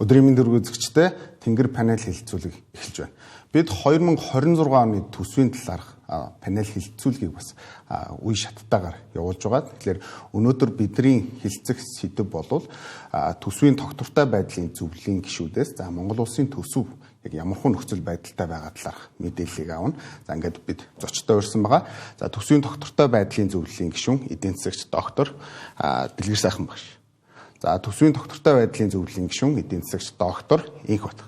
Өдрийн мэнд үзэгчдээ Тэнгэр панел хэлэлцүүлэг эхэлж байна. Бид 2026 оны төсвийн талаарх панел хэлэлцүүлгийг бас үе шаттайгаар явуулж байгаа. Тэгэхээр өнөөдөр бидний хэлэлцэх сэдэв болвол төсвийн тогтвортой байдлын зөвлөлийн гишүүдээс за Монгол улсын төсөв яг ямархуу нөхцөл байдалтай байгаа талаарх мэдээллийг авна. За ингээд бид зочдтой урьсан байгаа. За төсвийн тогтвортой байдлын зөвлөлийн гишүүн эдийн засагч доктор Дэлгэр сайхан багш. За төсвийн тогтвортой байдлын зөвлөлийн гишүүн эдийн засагч доктор Инх Бат.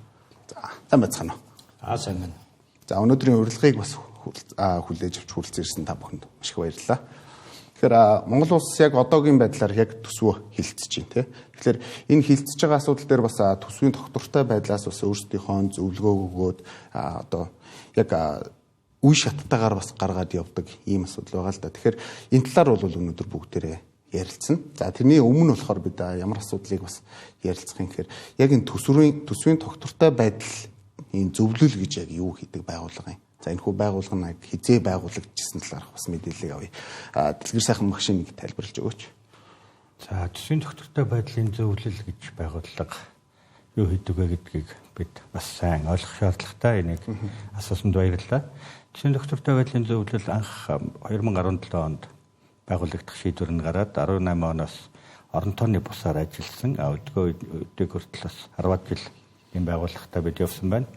За сайн байцгаана уу? Аа сайн байна. За өнөөдрийн урилгыг бас хүлээж авч хүрэлцэн ирсэн та бүхэнд маш их баярлалаа. Тэгэхээр Монгол улс яг одоогийн байдлаар яг төсвөө хилцэж байна тий. Тэгэхээр энэ хилцэж байгаа асуудал дээр бас төсвийн тогтвортой байдлаас бас өөрсдийнхөө зөвлөгөө өгөөд одоо яг үе шаттайгаар бас гаргаад явдаг ийм асуудал байгаа л да. Тэгэхээр энэ талаар бол өнөөдөр бүгдээрээ ярилцсан. За тэрний өмнө болохоор бид ямар асуудлыг бас ярилцах юм гэхээр яг энэ төсвийн тогтвортой байдал энэ зөвлөл гэж яг юу хийдэг байгууллага юм. За энэ хүү байгууллага нь хизээ байгуулагдчихсан талаарх бас мэдээллийг авъя. Дэлгэр сайхан багшийн нэг тайлбарлаж өгөөч. За төсвийн тогтвортой байдлын зөвлөл гэж байгууллага юу хийдэг вэ гэдгийг бид бас сайн ойлгох шаардлагатай. Энийг асуусанд баярлалаа. Төсвийн тогтвортой байдлын зөвлөл анх 2017 онд байгуулагдах шийдвэр нь гараад 18 оноос орон тооны бусаар ажилласан. Өдгөө хүртэл бас 10 жил ийм байгууллагатай бид явсан байна.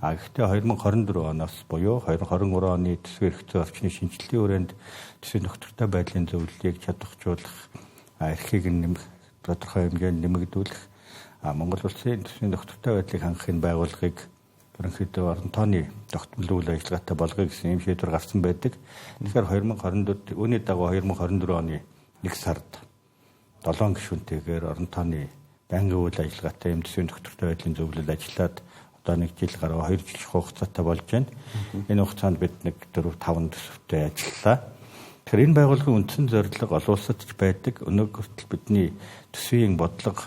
А гэхдээ 2024 оноос буюу 2023 оны төсвийн эрх зүйн орчны шинжилгээний хүрээнд төсвийн тогтвортой байдлын зөвлөлийг чадваржуулах, эрхийг нэмэх, тодорхой хэмжээнд нэмэгдүүлэх, Монгол улсын төсвийн тогтвортой байдлыг хангах энэ байгууллагыг ерөнхийдөө орон тооны тогтмол үйл ажиллагаатай болгоё гэсэн ийм шийдвэр гарсан байдаг. Тэгэхээр 2024 үүний дагуу 2024 оны 1 сард 7 гишүүнтэйгээр орон тооны байнгын үйл ажиллагаатай ийм төсвийн тогтвортой байдлын зөвлөл ажиллаад одоо 1 жил гаруй 2 жил хугацаатай болж байна. Энэ хугацаанд бид нэг 4 5 төсөвтэй ажиллалаа. Тэгэхээр энэ байгууллагын үндсэн зорилго олон улсад ч байдаг. Өнөөг хүртэл бидний төсвийн бодлого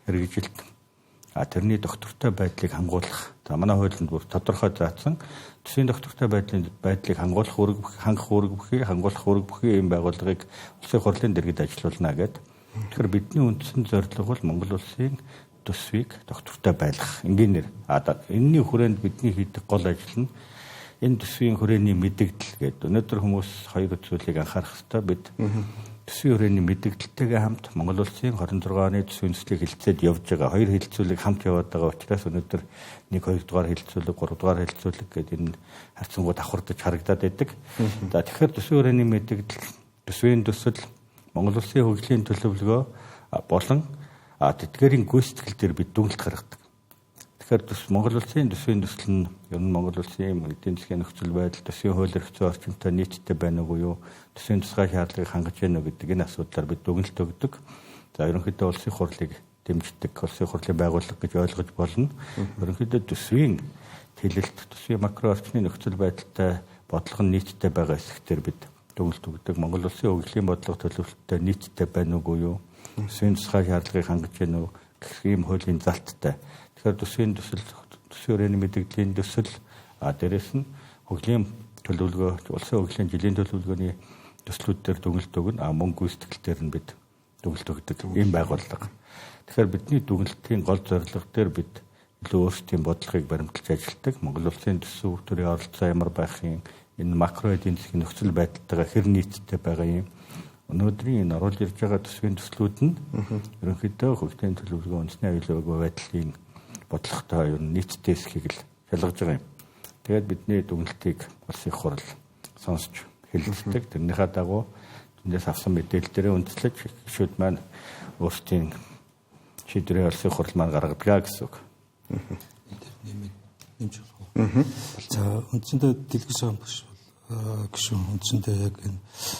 хэрэгжилт тэрний тогтвортой байдлыг хангуулах. За манай хуулинд бүр тодорхой заасан төсвийн тогтвортой байдлыг хангуулах үүрэг хангах үүрэг бүхий хангуулах үүрэг бүхий ийм байгууллагыг улсын хурлын дэргэд ажилуулна гэдэг. Тэгэхээр бидний үндсэн зорилго бол Монгол улсын төсвийг тогтвортой байлгах. Энгийнээр энэний хүрээнд бидний хийдэг гол ажил нь энэ төсвийн хүрээний мэдэгдэл гэдэг. Өнөөдөр хүмүүс хоёр зүйлийг анхаарах ёстой. Бид төсвийн хүрээний мэдэгдэлтэйгээ хамт Монгол улсын 26 оны төсвийн төслийг хэлэлцээд явж байгаа. Хоёр хэлэлцүүлэг хамт яваад байгаа учраас өнөөдөр 1 2 дугаар хэлэлцүүлэг, 3 дугаар хэлэлцүүлэг гэдэг энэ харьцангуй давхардаж харагдаад байдаг. За тэгэхээр төсвийн хүрээний мэдэгдэл, төсвийн төсөл, Монгол улсын хөгжлийн төлөвлөгөө болон тэдгээрийн гүйцэтгэл дээр бид дүгнэлт гаргадаг. Тэгэхээр Монгол улсын төсвийн төсөл нь ер нь Монгол улсын эдийн засгийн нөхцөл байдал, төсвийн хууль эрх зүйн орчинтой нийттэй байна уугүй юу, төсвийн тусгай шаардлагыг хангаж байна уу гэдэг энэ асуудлаар бид дүгнэлт өгдөг. За ерөнхийдөө улсын хурлыг дэмждэг, улсын хурлын байгууллага гэж ойлгож болно. Ерөнхийдөө төсвийн тэлэлт, төсвийн макро орчны нөхцөл байдалтай бодлого нь нийттэй байгаа хэсэгтэр бид дүгнэлт өгдөг. Монгол улсын хөгжлийн бодлого төлөвлөлттэй нийттэй байна уугүй юу, төсвийн тусгай шаардлагыг хангаж байна уу гэх ийм хуулийн залттай. Тэгэхээр төсвийн төсөл, төсвийн хүрээний мэдэгдлийн төсөл, дээрэс нь хөгжлийн төлөвлөгөө, улсын хөгжлийн жилийн төлөвлөгөөний төслүүд дээр дүгнэлт өгнө. Мөн гүйцэтгэл дээр нь бид дүгнэлт өгдөг ийм байгууллага. Тэгэхээр бидний дүгнэлтийн гол зорилго дээр бид илүү өөрсдийн бодлогыг баримталж ажилладаг. Монгол улсын төсөв төрийн оролцоо ямар байх юм, энэ макро эдийн засгийн нөхцөл байдалтайгаа хэр нийцтэй байгаа юм. Өнөөдрийн энэ оруулж ирж байгаа төсвийн төслүүд нь ерөнхийдөө хөгжлийн төлөвлөгөө, үндэсний аюулгүй байдлын бодлоготой ер нь нийцтэй эсхийг л шалгаж байгаа юм. Тэгээд бидний дүгнэлтийг улсын их хурл сонсч хэлэлцдэг. Тэрнийхээ дагуу тэндээс авсан мэдээлэл дээрээ үндэслэж гишүүд маань өөрсдийн шийдвэрээ улсын их хурл маань гаргадаг гэсэн үг. Нэмж болох уу? За үндсэндээ Дэлгэр сайхан багш бол гишүүн үндсэндээ яг энэ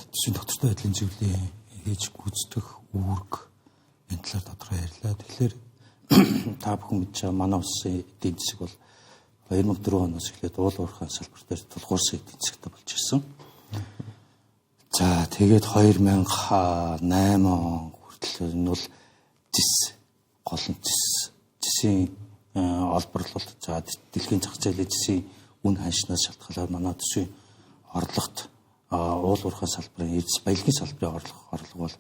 төсвийн тогтвортой байдлын зөвлөлийн хийж гүйцэтгэх үүрэг энэ талаар тодорхой ярьлаа. Тэгэхээр та бүхэн мэдж байгаа манай улсын эдийн засаг бол 2004 оноос эхлээд уул уурхайн салбар дээр тулгуурсан эдийн засагтай болж ирсэн. За тэгээд 2008 он хүртэл энэ бол зэс гол нь зэсийн олборлолт, за дэлхийн зах зээлийн зэсийн үн ханшнаас шалтгаалаад манай төсвийн орлогот уул уурхайн салбарын баялагын салбарын орлого бол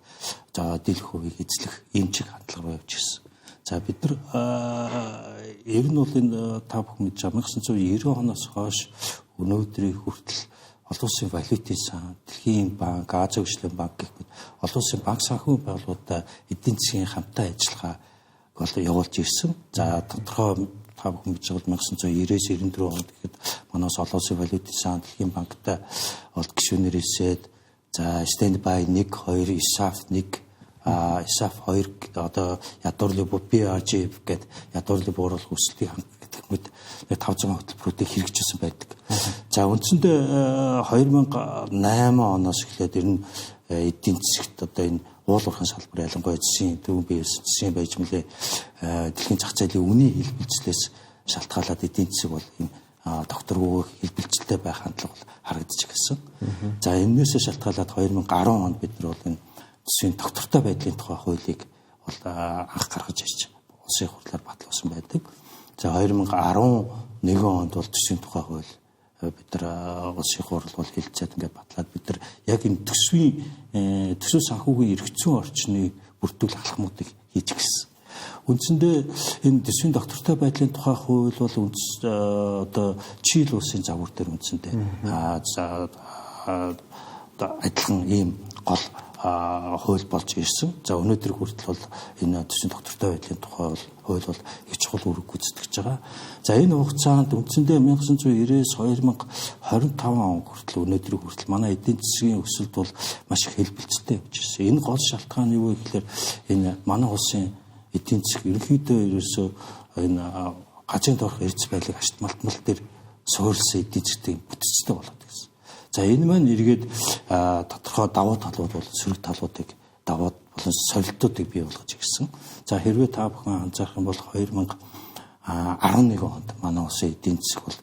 за дийлэх хувийг эзлэх ийм чиг хандлага руу явж ирсэн. За бид нар ер нь бол энэ та бүхэн мэдж байгаа 1990 оноос хойш өнөөдрийг хүртэл олон улсын валютын сан, Дэлхийн банк, Азийн хөгжлийн банк гэх мэт олон улсын банк санхүү байгууллагуудаа эдийн засгийн хамтаа ажиллагаа бол явуулж ирсэн. За тодорхой та бүхэн мэдж байгаа бол 1990-ээс 94 онд гэхэд манаас олон улсын валютын сан, Дэлхийн банктай бол гишүүнээр ирсээд за stand by 1 2 ISAF 1 ISAF 2 одоо ядуурлын BRGF гэдэг ядуурлын бууруулах өсөлтийг хангах мэт 500 хөтөлбөрүүдийг хэрэгжүүлсэн байдаг. За үндсэндээ 2008 оноос эхлээд ер нь эдийн засагт одоо энэ уул уурхайн салбар ялангуяа засгийн төвөн бие засгийн баяжмлын дэлхийн зах зээлийн үнийн хэлбэлзлээс шалтгаалаад эдийн засаг бол энэ докторгүй хэлбэлзэлтэй байх хандлага бол харагдаж эхэлсэн. За энэнээсээ шалтгаалаад 2010 онд бид нар бол энэ төсвийн доктортой байдлын тухай хуулийг бол анх гаргаж ирж улсын хурлаар батлуулсан байдаг. За 2011 онд бол төсвийн тухай хууль бид нар улсын хурал бол хэлцээд ингээд батлаад бид нар яг энэ төсвийн төсөв санхүүгийн эргэцэн орчны бүртгэл алхмуудыг хийж гисэн. Үндсэндээ энэ төсвийн доктортой байдлын тухай хууль бол үндэс одоо Чили улсын загвар дээр үндсэндээ одоо адилхан ийм гол хууль болж ирсэн. За өнөөдөр хүртэл бол энэ төсвийн доктортой байдлын тухай бол хууль бол их чухал үүрэг гүйцэтгэж байгаа. За энэ хугацаанд үндсэндээ 1990-ээс 2025 он хүртэл өнөөдөр хүртэл манай эдийн засгийн өсөлт бол маш их хэлбэлцэлтэй явж ирсэн. Энэ гол шалтгаан нь юу вэ гэхээр энэ манай улсын эдийн засаг ерөнхийдөө ерөөсөө энэ газрын доорх эрдэс байдлыг ашиг малтмал дээр суурилсан эдийн засгийн бүтцтэй болоод ирсэн. За энэ маань эргээд тодорхой давуу талууд бол сөрөг талуудыг давуу болон сорилтуудыг бий болгож ирсэн. За хэрвээ та бүхэн анзаарах юм бол 2011 онд манай улсын эдийн засаг бол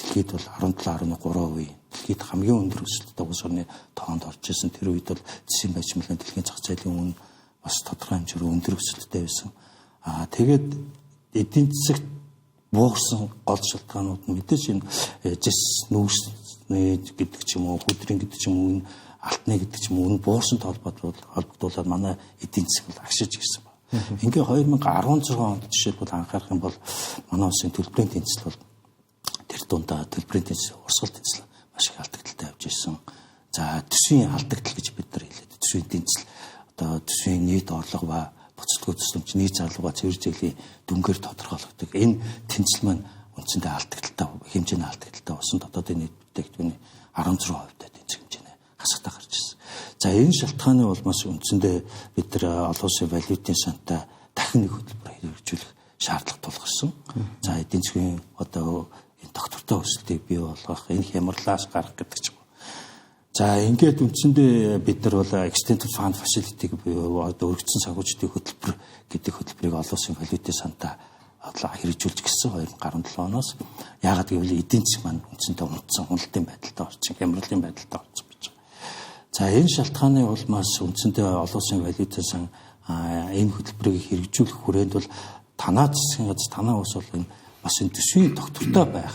дэлхийд бол 17.3% дэлхийд хамгийн өндөр өсөлттэй улс орны тоонд орж ирсэн. Тэр үед бол засгийн баяжмлын дэлхийн зах зээлийн үн бас тодорхой хэмжээгээр өндөр өсөлттэй байсан. Тэгээд эдийн засагт буурсан гол шалтгаанууд нь мэдээж энэ жис нүүрс гэдэг ч юм уу, хүдрийн гэдэг ч юм уу, алтны гэдэг ч юм уу, энэ буурсан холбогдуулаад манай эдийн засаг бол агшиж ирсэн байна. Ингээ 2016 онд жишээлбэл анхаарах юм бол манай улсын төлбөрийн тэнцэл бол тэр дундаа төлбөрийн тэнцэл, урсгал тэнцэл маш их алдагдaltaй явж ирсэн. За төсвийн алдагдал гэж бид нар хэлээд төсвийн тэнцэл одоо төсвийн нийт орлого ба буцалтгүй төсөмж нийт зарлага ба цэвэр зээлийн дүнгээр тодорхойлогддог. Энэ тэнцэл маань үндсэндээ алдагдaltaй хэмжээний алдагдaltaй болсон дотоодын нийт бүтээгдэхүүний 16% тэнцэх хэмжээний хасагтаа гарч ирсэн. За энэ шалтгааны улмаас үндсэндээ бид нар олон улсын валютын сантай дахин нэг хөтөлбөр хэрэгжүүлэх шаардлага тулгарсан. За эдийн засгийн одоо энэ доктортой өсөлтийг бий болгох, энэ хямралаас гарах гэдэг ч юм. За ингээд үндсэндээ бид нар бол Extended Fund Facility буюу одоо өргөцсөн санхүүжилтийн хөтөлбөр гэдэг хөтөлбөрийг олон улсын валютын сантай хэрэгжүүлж гисэн 2017 оноос. Яагаад гэвэл эдийн засаг маань үндсэндээ унтсан, уналтын байдалтай орсон, хямралын байдалтай орсон гэж байгаа. За энэ шалтгааны улмаас үндсэндээ олон улсын валютын сан энэ хөтөлбөрийг хэрэгжүүлэх хүрээнд бол танаа засгийн газар, танаа улс бол энэ бас энэ төсвийн доктортой байх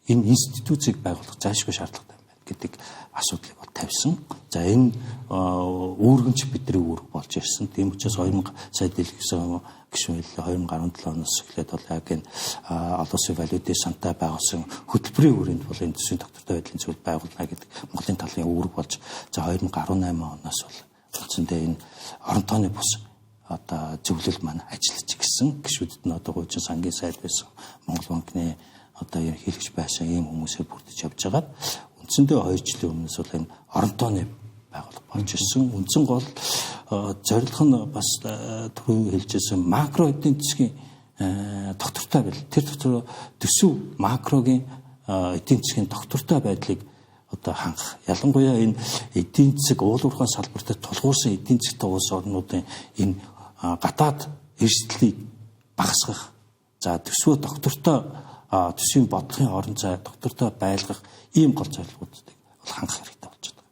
энэ институцийг байгуулах зайлшгүй шаардлагатай байна гэдэг асуудлыг бол тавьсан. За энэ үүргэнч бидний үүрэг болж ирсэн. Тийм учраас 2000 сая дэлгэсэн гишүүн хэллээ 2017 оноос эхлээд бол яг энэ олон улсын валютын сантай байгуулсан хөтөлбөрийн хүрээнд бол энэ төсвийн доктортой байдлын зүйл байгуулна гэдэг Монголын талын үүрэг болж за 2018 оноос бол үндсэндээ энэ орон тооны бус одоо зөвлөл маань ажиллаж гисэн. Гишүүдэд нь одоо хуучин сангийн сайд байсан Монгол банкны одоо ерөнхийлөгч байсан ийм хүмүүсээр бүрдэж явж байгаад үндсэндээ 2 жилийн өмнөөс бол энэ орон тооны байгууллага болж ирсэн. Үндсэн гол зорилго нь бас түрүү хэлжсэн макро эдийн засгийн доктортой байдал. Тэр дотор төсөв макрогийн эдийн засгийн доктортой байдлыг одоо хангах. Ялангуяа энэ эдийн засаг уул уурхайн салбарт тулгуурсан эдийн засгтай улс орнуудын энэ гадаад эрсдлийг багасгах. За төсвөө доктортой төсвийн бодлогын орон зай доктортой байлгах ийм гол зорилгоудыг бол хангах хэрэгтэй болж байна.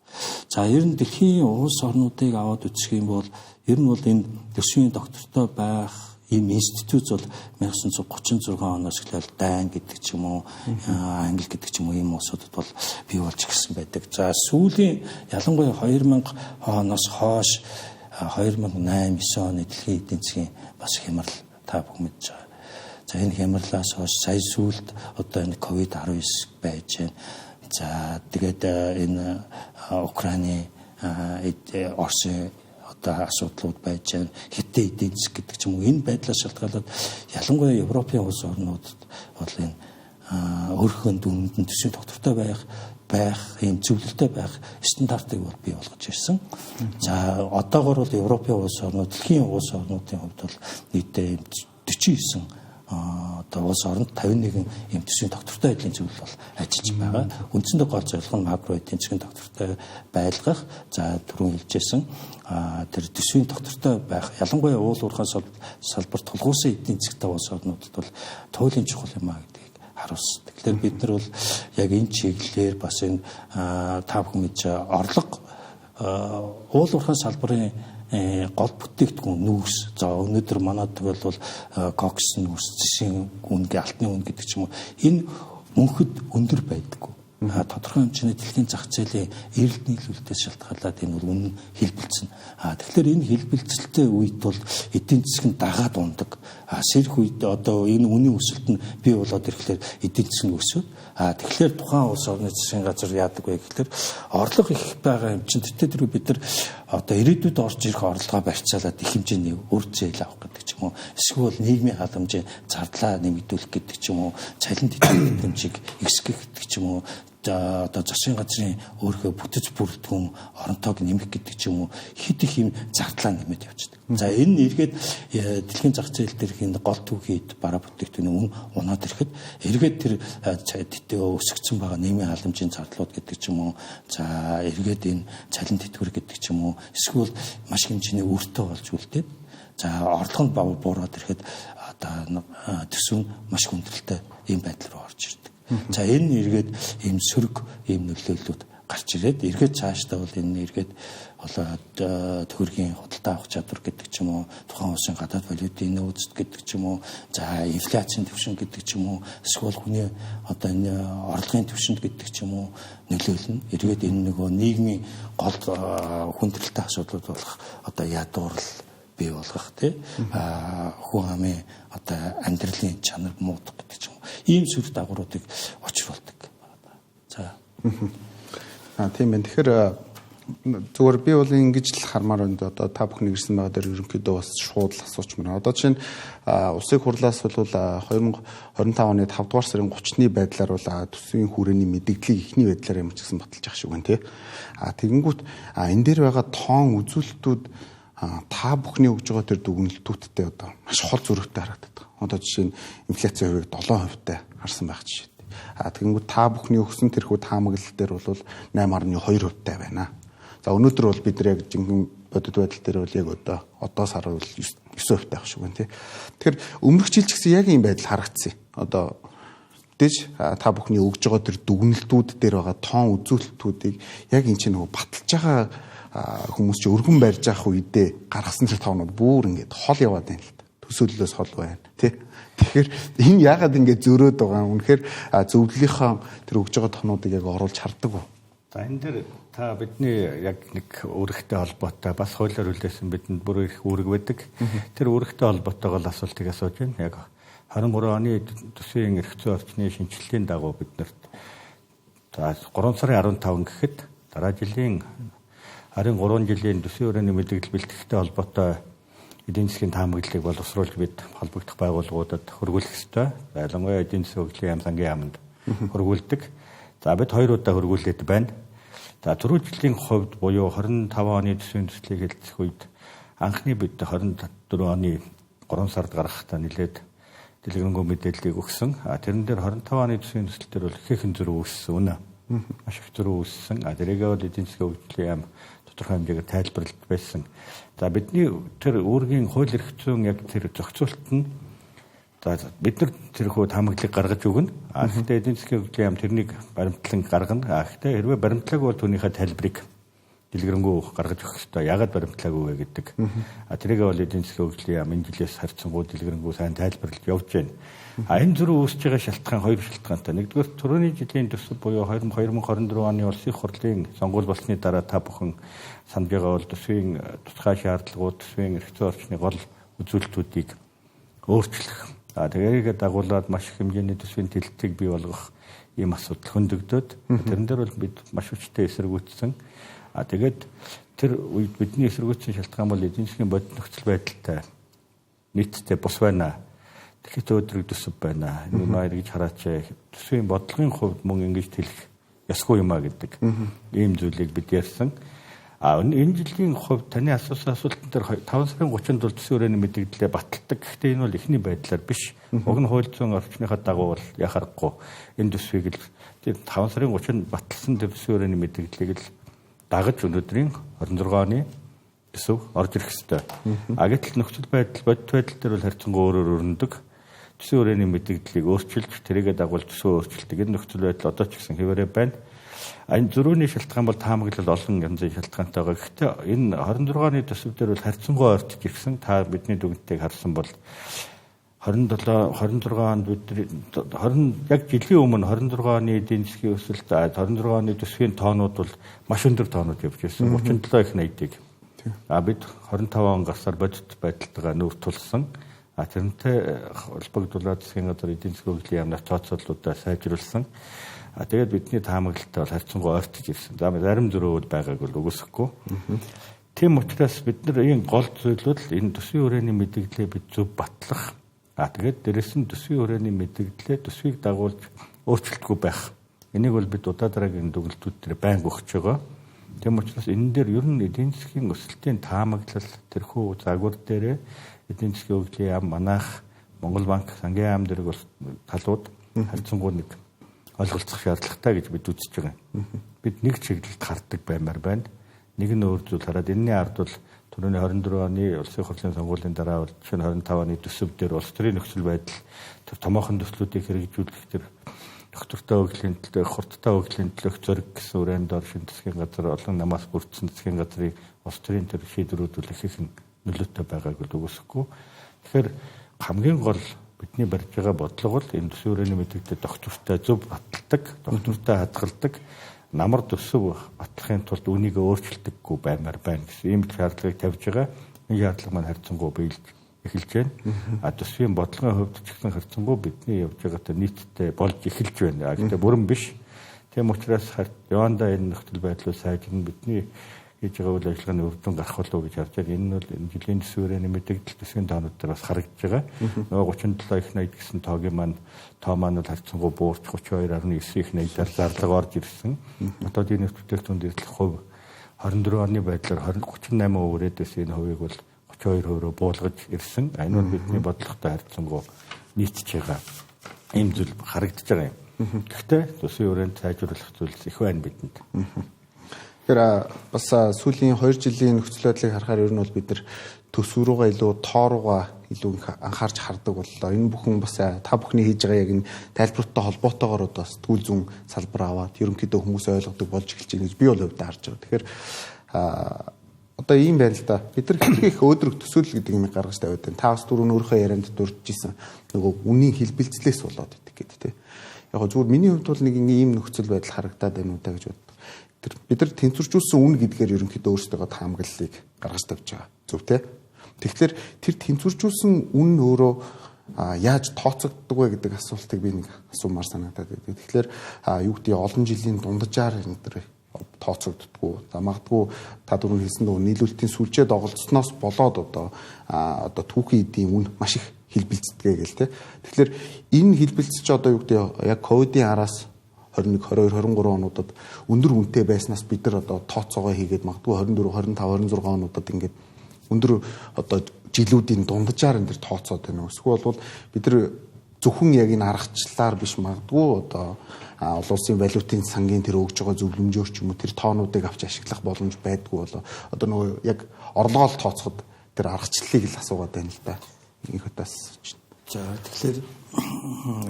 За ер нь дэлхийн улс орнуудыг аваад үзэх юм бол ер нь бол энэ төсвийн доктортой байх ийм институт бол 1936 оноос эхлээл Дайн гэдэг ч юм уу, Англи гэдэг ч юм уу ийм улсуудад бол бий болж ирсэн байдаг. За сүүлийн ялангуяа 2000 оноос хойш 2008 9 оны дэлхийн эдийн засгийн бас хямрал та бүхэн мэдж байгаа. За энэ хямралаас хойш сая сүүлд одоо энэ COVID-19 байж байна. За тэгээд энэ Украины, Оросын одоо асуудлууд байж байна. Хятад эдийн засаг гэдэг ч юм уу, энэ байдлаас шалтгаалаад ялангуяа Европын улс орнуудад бол энэ өөрийнхөө дүнд нь төсвийн тогтвортой байх ийм зөвлөлтөй байх стандартыг бол бий болгож ирсэн. За одоогор бол Европын улс орнууд, дэлхийн улс орнуудын хувьд бол нийтдээ 49 одоо улс оронд 51 ийм төсвийн тогтвортой байдлын зөвлөл бол ажиллаж байгаа. Үндсэндээ гол зорилго нь макро эдийн засгийн тогтвортой байлгах. За түрүүн хэлжсэн тэр төсвийн тогтвортой байх, ялангуяа уул уурхай салбар тулгуурсан эдийн засгтай улс орнуудад бол туйлын чухал юм а гэдгийг харуулсан. Тэгэхээр бид нар бол яг энэ чиглэлээр бас энэ та бүхэн мэдж орлого уул уурхай салбарын гол бүтээгдэхүүн нүүрс. За өнөөдөр манай тохиолдол кокс нүүрс, зэсийн үнэ, алтны үнэ гэдэг ч юм уу. Энэ мөнхөд өндөр байдаггүй. Тодорхой хэмжээний дэлхийн зах зээлийн эрэлт нийлүүлэлтээс шалтгаалаад энэ бол үнэ хэлбэлцэнэ. Тэгэхээр энэ хэлбэлцэлтэй үед бол эдийн засаг нь дагаад ундаг. Сэрх үед одоо энэ үнийн өсөлт нь бий болоод ирэхлээр эдийн засаг нь өсөв. Тэгэхээр тухайн улс орны засгийн газар яадаг вэ гэхлээр орлого их байгаа юм чинь тэр бид нар одоо ирээдүйд орж ирэх орлогоо барьцаалаад их хэмжээний үр зээл авах гэдэг ч юм уу, эсвэл нийгмийн халамжийн зардлаа нэмэгдүүлэх гэдэг ч юм уу, цалин тэтгэх хэмжээг ихсгэх гэдэг ч юм уу, одоо засгийн газрын өөрхөө бүтэц бүрэлдэхүүн оронтойг нэмэх гэдэг ч юм уу, хэд их юм зардлаа нэмээд явчихдаг. За энэ эргээд дэлхийн зах зээл дээрх энэ гол түүхийн эд бараа бүтээгдэхүүний үн унаад ирэхэд эргээд тэр өсгөцсөн байгаа нийгмийн халамжийн зардлууд гэдэг ч юм уу, за эргээд энэ цалин тэтгэвэр гэдэг ч юм уу, эсвэл маш хэмжээний өртөө болж үлдээд, за орлого нь буураад ирэхэд одоо төсөв нь маш хүндрэлтэй ийм байдал руу орж ирдэг. За энэ эргээд ийм сөрөг ийм нөлөөллүүд гарч ирээд эргээд цаашдаа бол энэ эргээд төгрөгийн худалдаа авах чадвар гэдэг ч юм уу, тухайн улсын гадаад валютын нөөцд гэдэг ч юм уу, за инфляцийн түвшин гэдэг ч юм уу, эсвэл хүний одоо энэ орлогын түвшинд гэдэг ч юм уу нөлөөлнө. Эргээд энэ нөгөө нийгмийн гол хүндрэлтэй асуудлууд болох одоо ядуурл бий болгох, тий, хүн амын одоо амьдралын чанар муудах гэдэг ч юм уу, ийм сүр дагавруудыг учруулдаг. За тийм байна. Тэгэхээр зүгээр би бол ингэж л хармаар байна. Одоо та бүхэн ирсэн байгаа дээр ерөнхийдөө бас шууд л асуучмаар. Одоо жишээ нь улсын хурлаас бол 2025 оны 5 дугаар сарын 30-ны байдлаар бол төсвийн хүрээний мэдээллийг эхний байдлаар ямар ч гэсэн баталж ах шиг байна, тий. Тэгэнгүүт энэ дээр байгаа тоон үзүүлэлтүүд та бүхний өгж байгаа тэр дүгнэлтүүдтэй одоо маш хол зөрүүтэй харагддаг. Одоо жишээ нь инфляцийн хувийг 7% харсан байх жишээ. Тэгэнгүүт та бүхний өгсөн тэрхүү таамаглал дээр бол 8.2% байна. За өнөөдөр бол бид нар яг жинхэнэ бодит байдал дээр бол яг одоо сар бол 9% байх шиг байна, тий. Тэгэхээр өмнөх жил ч гэсэн яг ийм байдал харагдсан. Одоо мэдээж та бүхний өгж байгаа тэр дүгнэлтүүд дээр байгаа тоон үзүүлэлтүүдийг яг энэ чинь нөгөө баталж байгаа хүмүүс чи өргөн барьж явах үедээ гаргасан тэр тоонууд бүр ингээд хол яваад байна л та. Төсөөллөөс хол байна, тий. Тэгэхээр энэ яагаад ингээд зөрөөд байгаа юм? Үнэхээр зөвлөлийнхөө тэр өгж байгаа тоонуудыг яг оруулж хардаг уу? За энэ дээр та бидний яг нэг үүрэгтэй холбоотой бас хуулиар хүлээсэн бидэнд бүр их үүрэг байдаг. Тэр үүрэгтэй холбоотойгоо л асуултыг асууж байна. Яг 23 оны төсвийн эрх зүйн орчны шинэчлэлийн дагуу биднэрт за 3 сарын 15 гэхэд дараа жилийн 23 жилийн төсвийн хүрээний мэдээлэл бэлтгэхтэй холбоотой эдийн засгийн таамаглалыг боловсруулж бид холбогдох байгууллагуудад хөргүүлэх ёстой. За ялангуяа эдийн засгийн хөгжлийн яам сангийн яамд хөргүүлдэг. За бид 2 удаа хөргүүлээд байна. За түрүү жилийн хувьд буюу 25 оны төсвийн төслийг хэлцэх үед анхны бид 24 оны 3 сард гаргахдаа нэлээд дэлгэрэнгүй мэдээллийг өгсөн. Тэрэн дээр 25 оны төсвийн төсөл дээр бол ихэнх зөрүү үүссэн үнэ. Маш их зөрүү үүссэн. Тэрийгээ бол эдийн засгийн хөгжлийн яам тодорхой хэмжээгээр тайлбарлаж байсан. За бидний тэр үүргийн хууль эрх зүйн яг тэр зохицуулалт нь за бид нар тэрхүү таамаглалыг гаргаж өгнө. Гэхдээ эдийн засгийн хөгжлийн яам тэрнийг баримтлан гаргана. Гэхдээ хэрвээ баримтлаагүй бол түүнийхээ тайлбарыг дэлгэрэнгүй гаргаж өгөх ёстой. Яагаад баримтлаагүй вэ гэдэг. Тэрийгээ бол эдийн засгийн хөгжлийн яам энэ жилээс харьцангуй дэлгэрэнгүй сайн тайлбарлаж явж байна. А энэ зөрүү үүсэж байгаа шалтгаан хоёр шалтгаантай. Нэгдүгээр, түрүүний жилийн төсөв буюу 2024 оны улсын их хурлын сонгуул болсны дараа та бүхэн санаж байгаа бол төсвийн тусгай шаардлагууд, төсвийн эрх зүйн орчны гол үзүүлэлтүүдийг өөрчлөх. А тэрийгээ дагуулад маш их хэмжээний төсвийн тэлэлтийг бий болгох ийм асуудал хөндөгдөөд тэрэн дээр бол бид маш хүчтэй эсэргүүцсэн. А тэгээд тэр үед бидний эсэргүүцсэн шалтгаан бол эдийн засгийн бодит нөхцөл байдалтай нийтдээ бус байна. Тэгэхэд өдрөг төсөв байна. Энэ маяг гэж хараач, төсвийн бодлогын хувьд мөн ингэж тэлэх ёсгүй юм а гэдэг ийм зүйлийг бид ярьсан. А энэ жилийн хувьд таны асуусан асуултан дээр 5 сарын 30-нд бол төсвийн хүрээний мэдэгдлээ баталдаг. Гэхдээ энэ бол эхний байдлаар биш. Уг нь хууль зүйн орчныхоо дагуу бол яхахгүй энэ төсвийг л 5 сарын 30-нд баталсан төсвийн хүрээний мэдэгдлийг л дагаж өнөөдрийн 26 оны төсөв орж ирэх ёстой. А гэтэл нөхцөл байдал, бодит байдал дээр бол харьцангуй өөрөөр өрнөдөг. Төсвийн хүрээний мэдэгдлийг өөрчилж, тэрийгэ дагуул төсвөө өөрчилдөг. Энэ нөхцөл байдал одоо ч гэсэн хэвээрээ байна. Энэ зөрүүний шалтгаан бол таамаглал олон янзын шалтгаантай байгаа. Гэхдээ энэ 26 оны төсөв дээр бол харьцангуй ойртож ирсэн. Та бидний дүгнэлтийг харсан бол 27 26 онд бид 20 яг жилийн өмнө 26 оны эдийн засгийн өсөлт, 26 оны төсвийн тоонууд бол маш өндөр тоонууд явж ирсэн. 37 их 80-ыг. А бид 25 он гарсаар бодит байдалтайгаа нүүр тулсан. А тэрнтэй холбогдуулаад засгийн газар, эдийн засгийн хөгжлийн яамнаас тооцооллуудаа сайжруулсан. А тэгээд бидний таамаглалтай бол харьцангуй ойртож ирсэн. За, зарим зөрүү байгааг бол үгүйсэхгүй. Тийм учраас бид нар энэ гол зүйл бол энэ төсвийн хүрээний мэдэгдлээ бид зөв батлах. А тэгээд дээрэс нь төсвийн хүрээний мэдэгдлээ төсвийг дагуулж өөрчлөлтгүй байх. Энийг бол бид удаа дараагийн дүгнэлтүүд дээр байнга өгч байгаа. Тийм учраас энэ дээр ер нь эдийн засгийн өсөлтийн таамаглал тэрхүү загвар дээрээ эдийн засгийн хөгжлийн яам, манайх, Монгол банк, сангийн яам дэрэг бол талууд харьцангуй нэг ойлголцох шаардлагатай гэж бид үзэж байгаа юм. Бид нэг чиглэлд хардаг баймаар байна. Нэг нь өөр зүйл хараад энэний ард бол түрүүний 24 оны улсын хурлын сонгуулийн дараа бол жишээ нь 25 оны төсөв дээр улс төрийн нөхцөл байдал, тэр томоохон төслүүдийг хэрэгжүүлэх, тэр доктортой хөгжлийн төлөө, хурдтай хөгжлийн төлөөх зориг гэсэн үрээнд дор шинэ засгийн газар, олон намаас бүрдсэн засгийн газрын улс төрийн тэр шийдвэрүүд бол их ихэн нөлөөтэй байгааг бол үгүйсэхгүй. Тэгэхээр хамгийн гол бидний барьж байгаа бодлого бол энэ төсвийн хүрээний мэдэгдэл доктортой зөв баталдаг, доктортой хадгалдаг, намар төсөв батлахын тулд үүнийг өөрчилдөггүй баймаар байна гэсэн ийм шаардлагыг тавьж байгаа. Энэ шаардлага маань харьцангуй биелж эхэлж байна. А төсвийн бодлогын хувьд ч гэсэн харьцангуй бидний явж байгаатай нийтдээ болж эхэлж байна. Гэхдээ бүрэн биш. Тийм учраас явандаа энэ нөхцөл байдлыг сайжирна, бидний хийж байгаа үйл ажиллагааны үр дүн гарах болов уу гэж харж байгаа. Энэ нь бол энэ жилийн төсвийн хүрээний мэдэгдэл, төсвийн тоонууд дээр бас харагдаж байгаа. Нөгөө 37 их 80 гэсэн тоогийн маань тоо маань бол харьцангуй буурч 32.9 их 80-аар зарлага орж ирсэн. Дотоодын нефть бүтээгдэхүүнд эрдлэх хувь 24 оны байдлаар 38% үрээд байсан энэ хувийг бол 32% руу буулгаж ирсэн. Энэ бол бидний бодлоготой харьцангуй нийцж байгаа ийм зүйл харагдаж байгаа юм. Гэхдээ төсвийн хүрээнд сайжруулах зүйлс их байна бидэнд. Тэгэхээр бас сүүлийн 2 жилийн нөхцөл байдлыг харахаар ер нь бол бид нар төсөв рүүгээ илүү, тоо руугаа илүү их анхаарч хардаг боллоо. Энэ бүхэн бас та бүхний хийж байгаа яг энэ тайлбартай холбоотойгоор одоо сэтгүүл зүйн салбар аваад ерөнхийдөө хүмүүс ойлгодог болж эхэлж байна гэж би бол хувьдаа харж байгаа. Тэгэхээр одоо ийм байна л да. Бид нар хэтэрхий их өөдрөг төсөөлөл гэдэг юм гаргаж тавиад байна. Та бас түрүүн өөрийнхөө ярианд дурдж исэн нөгөө үнийн хэлбэлцлээс болоод идэг гэдэг тийм. Яг зүгээр миний хувьд бол нэг ийм нөхцөл байдал харагдаад байна уу та гэж боддог. Тэр бид нар тэнцвэржүүлсэн үн гэдгээр ерөнхийдөө өөрсдөө таамаглалыг гаргаж тавьж байгаа. Зөв те. Тэгэхээр тэр тэнцвэржүүлсэн үн өөрөө яаж тооцогддог вэ гэдэг асуултыг би нэг асуумаар санагдаад байдаг. Тэгэхээр юу гэдэг, олон жилийн дунджаар энэ төр тооцогддгоо. За, магадгүй та түрүүн хэлсэн нөгөө нийлүүлэлтийн сүлжээ доголдсноос болоод одоо түүхийн эдийн үн маш их хэлбэлцдэг гээл те. Тэгэхээр энэ хэлбэлцэж одоо юу гэдэг, яг ковидын араас 21, 22, 23 онуудад өндөр үнэтэй байснаас бид нар одоо тооцоогоо хийгээд магадгүй 24, 25, 26 онуудад ингээд өндөр одоо жилүүдийн дунджаар энэ төр тооцоод байна уу? Эсвэл бол бид нар зөвхөн яг энэ аргачлалаар биш, магадгүй одоо олон улсын валютын сангийн тэр өгж байгаа зөвлөмжөөр ч юм уу тэр тоонуудыг авч ашиглах боломж байдгүй болоо одоо нөгөө яг орлогоо тооцоход тэр аргачлалыг л асуугаад байна л да. Инх утаас. За, тэгэхээр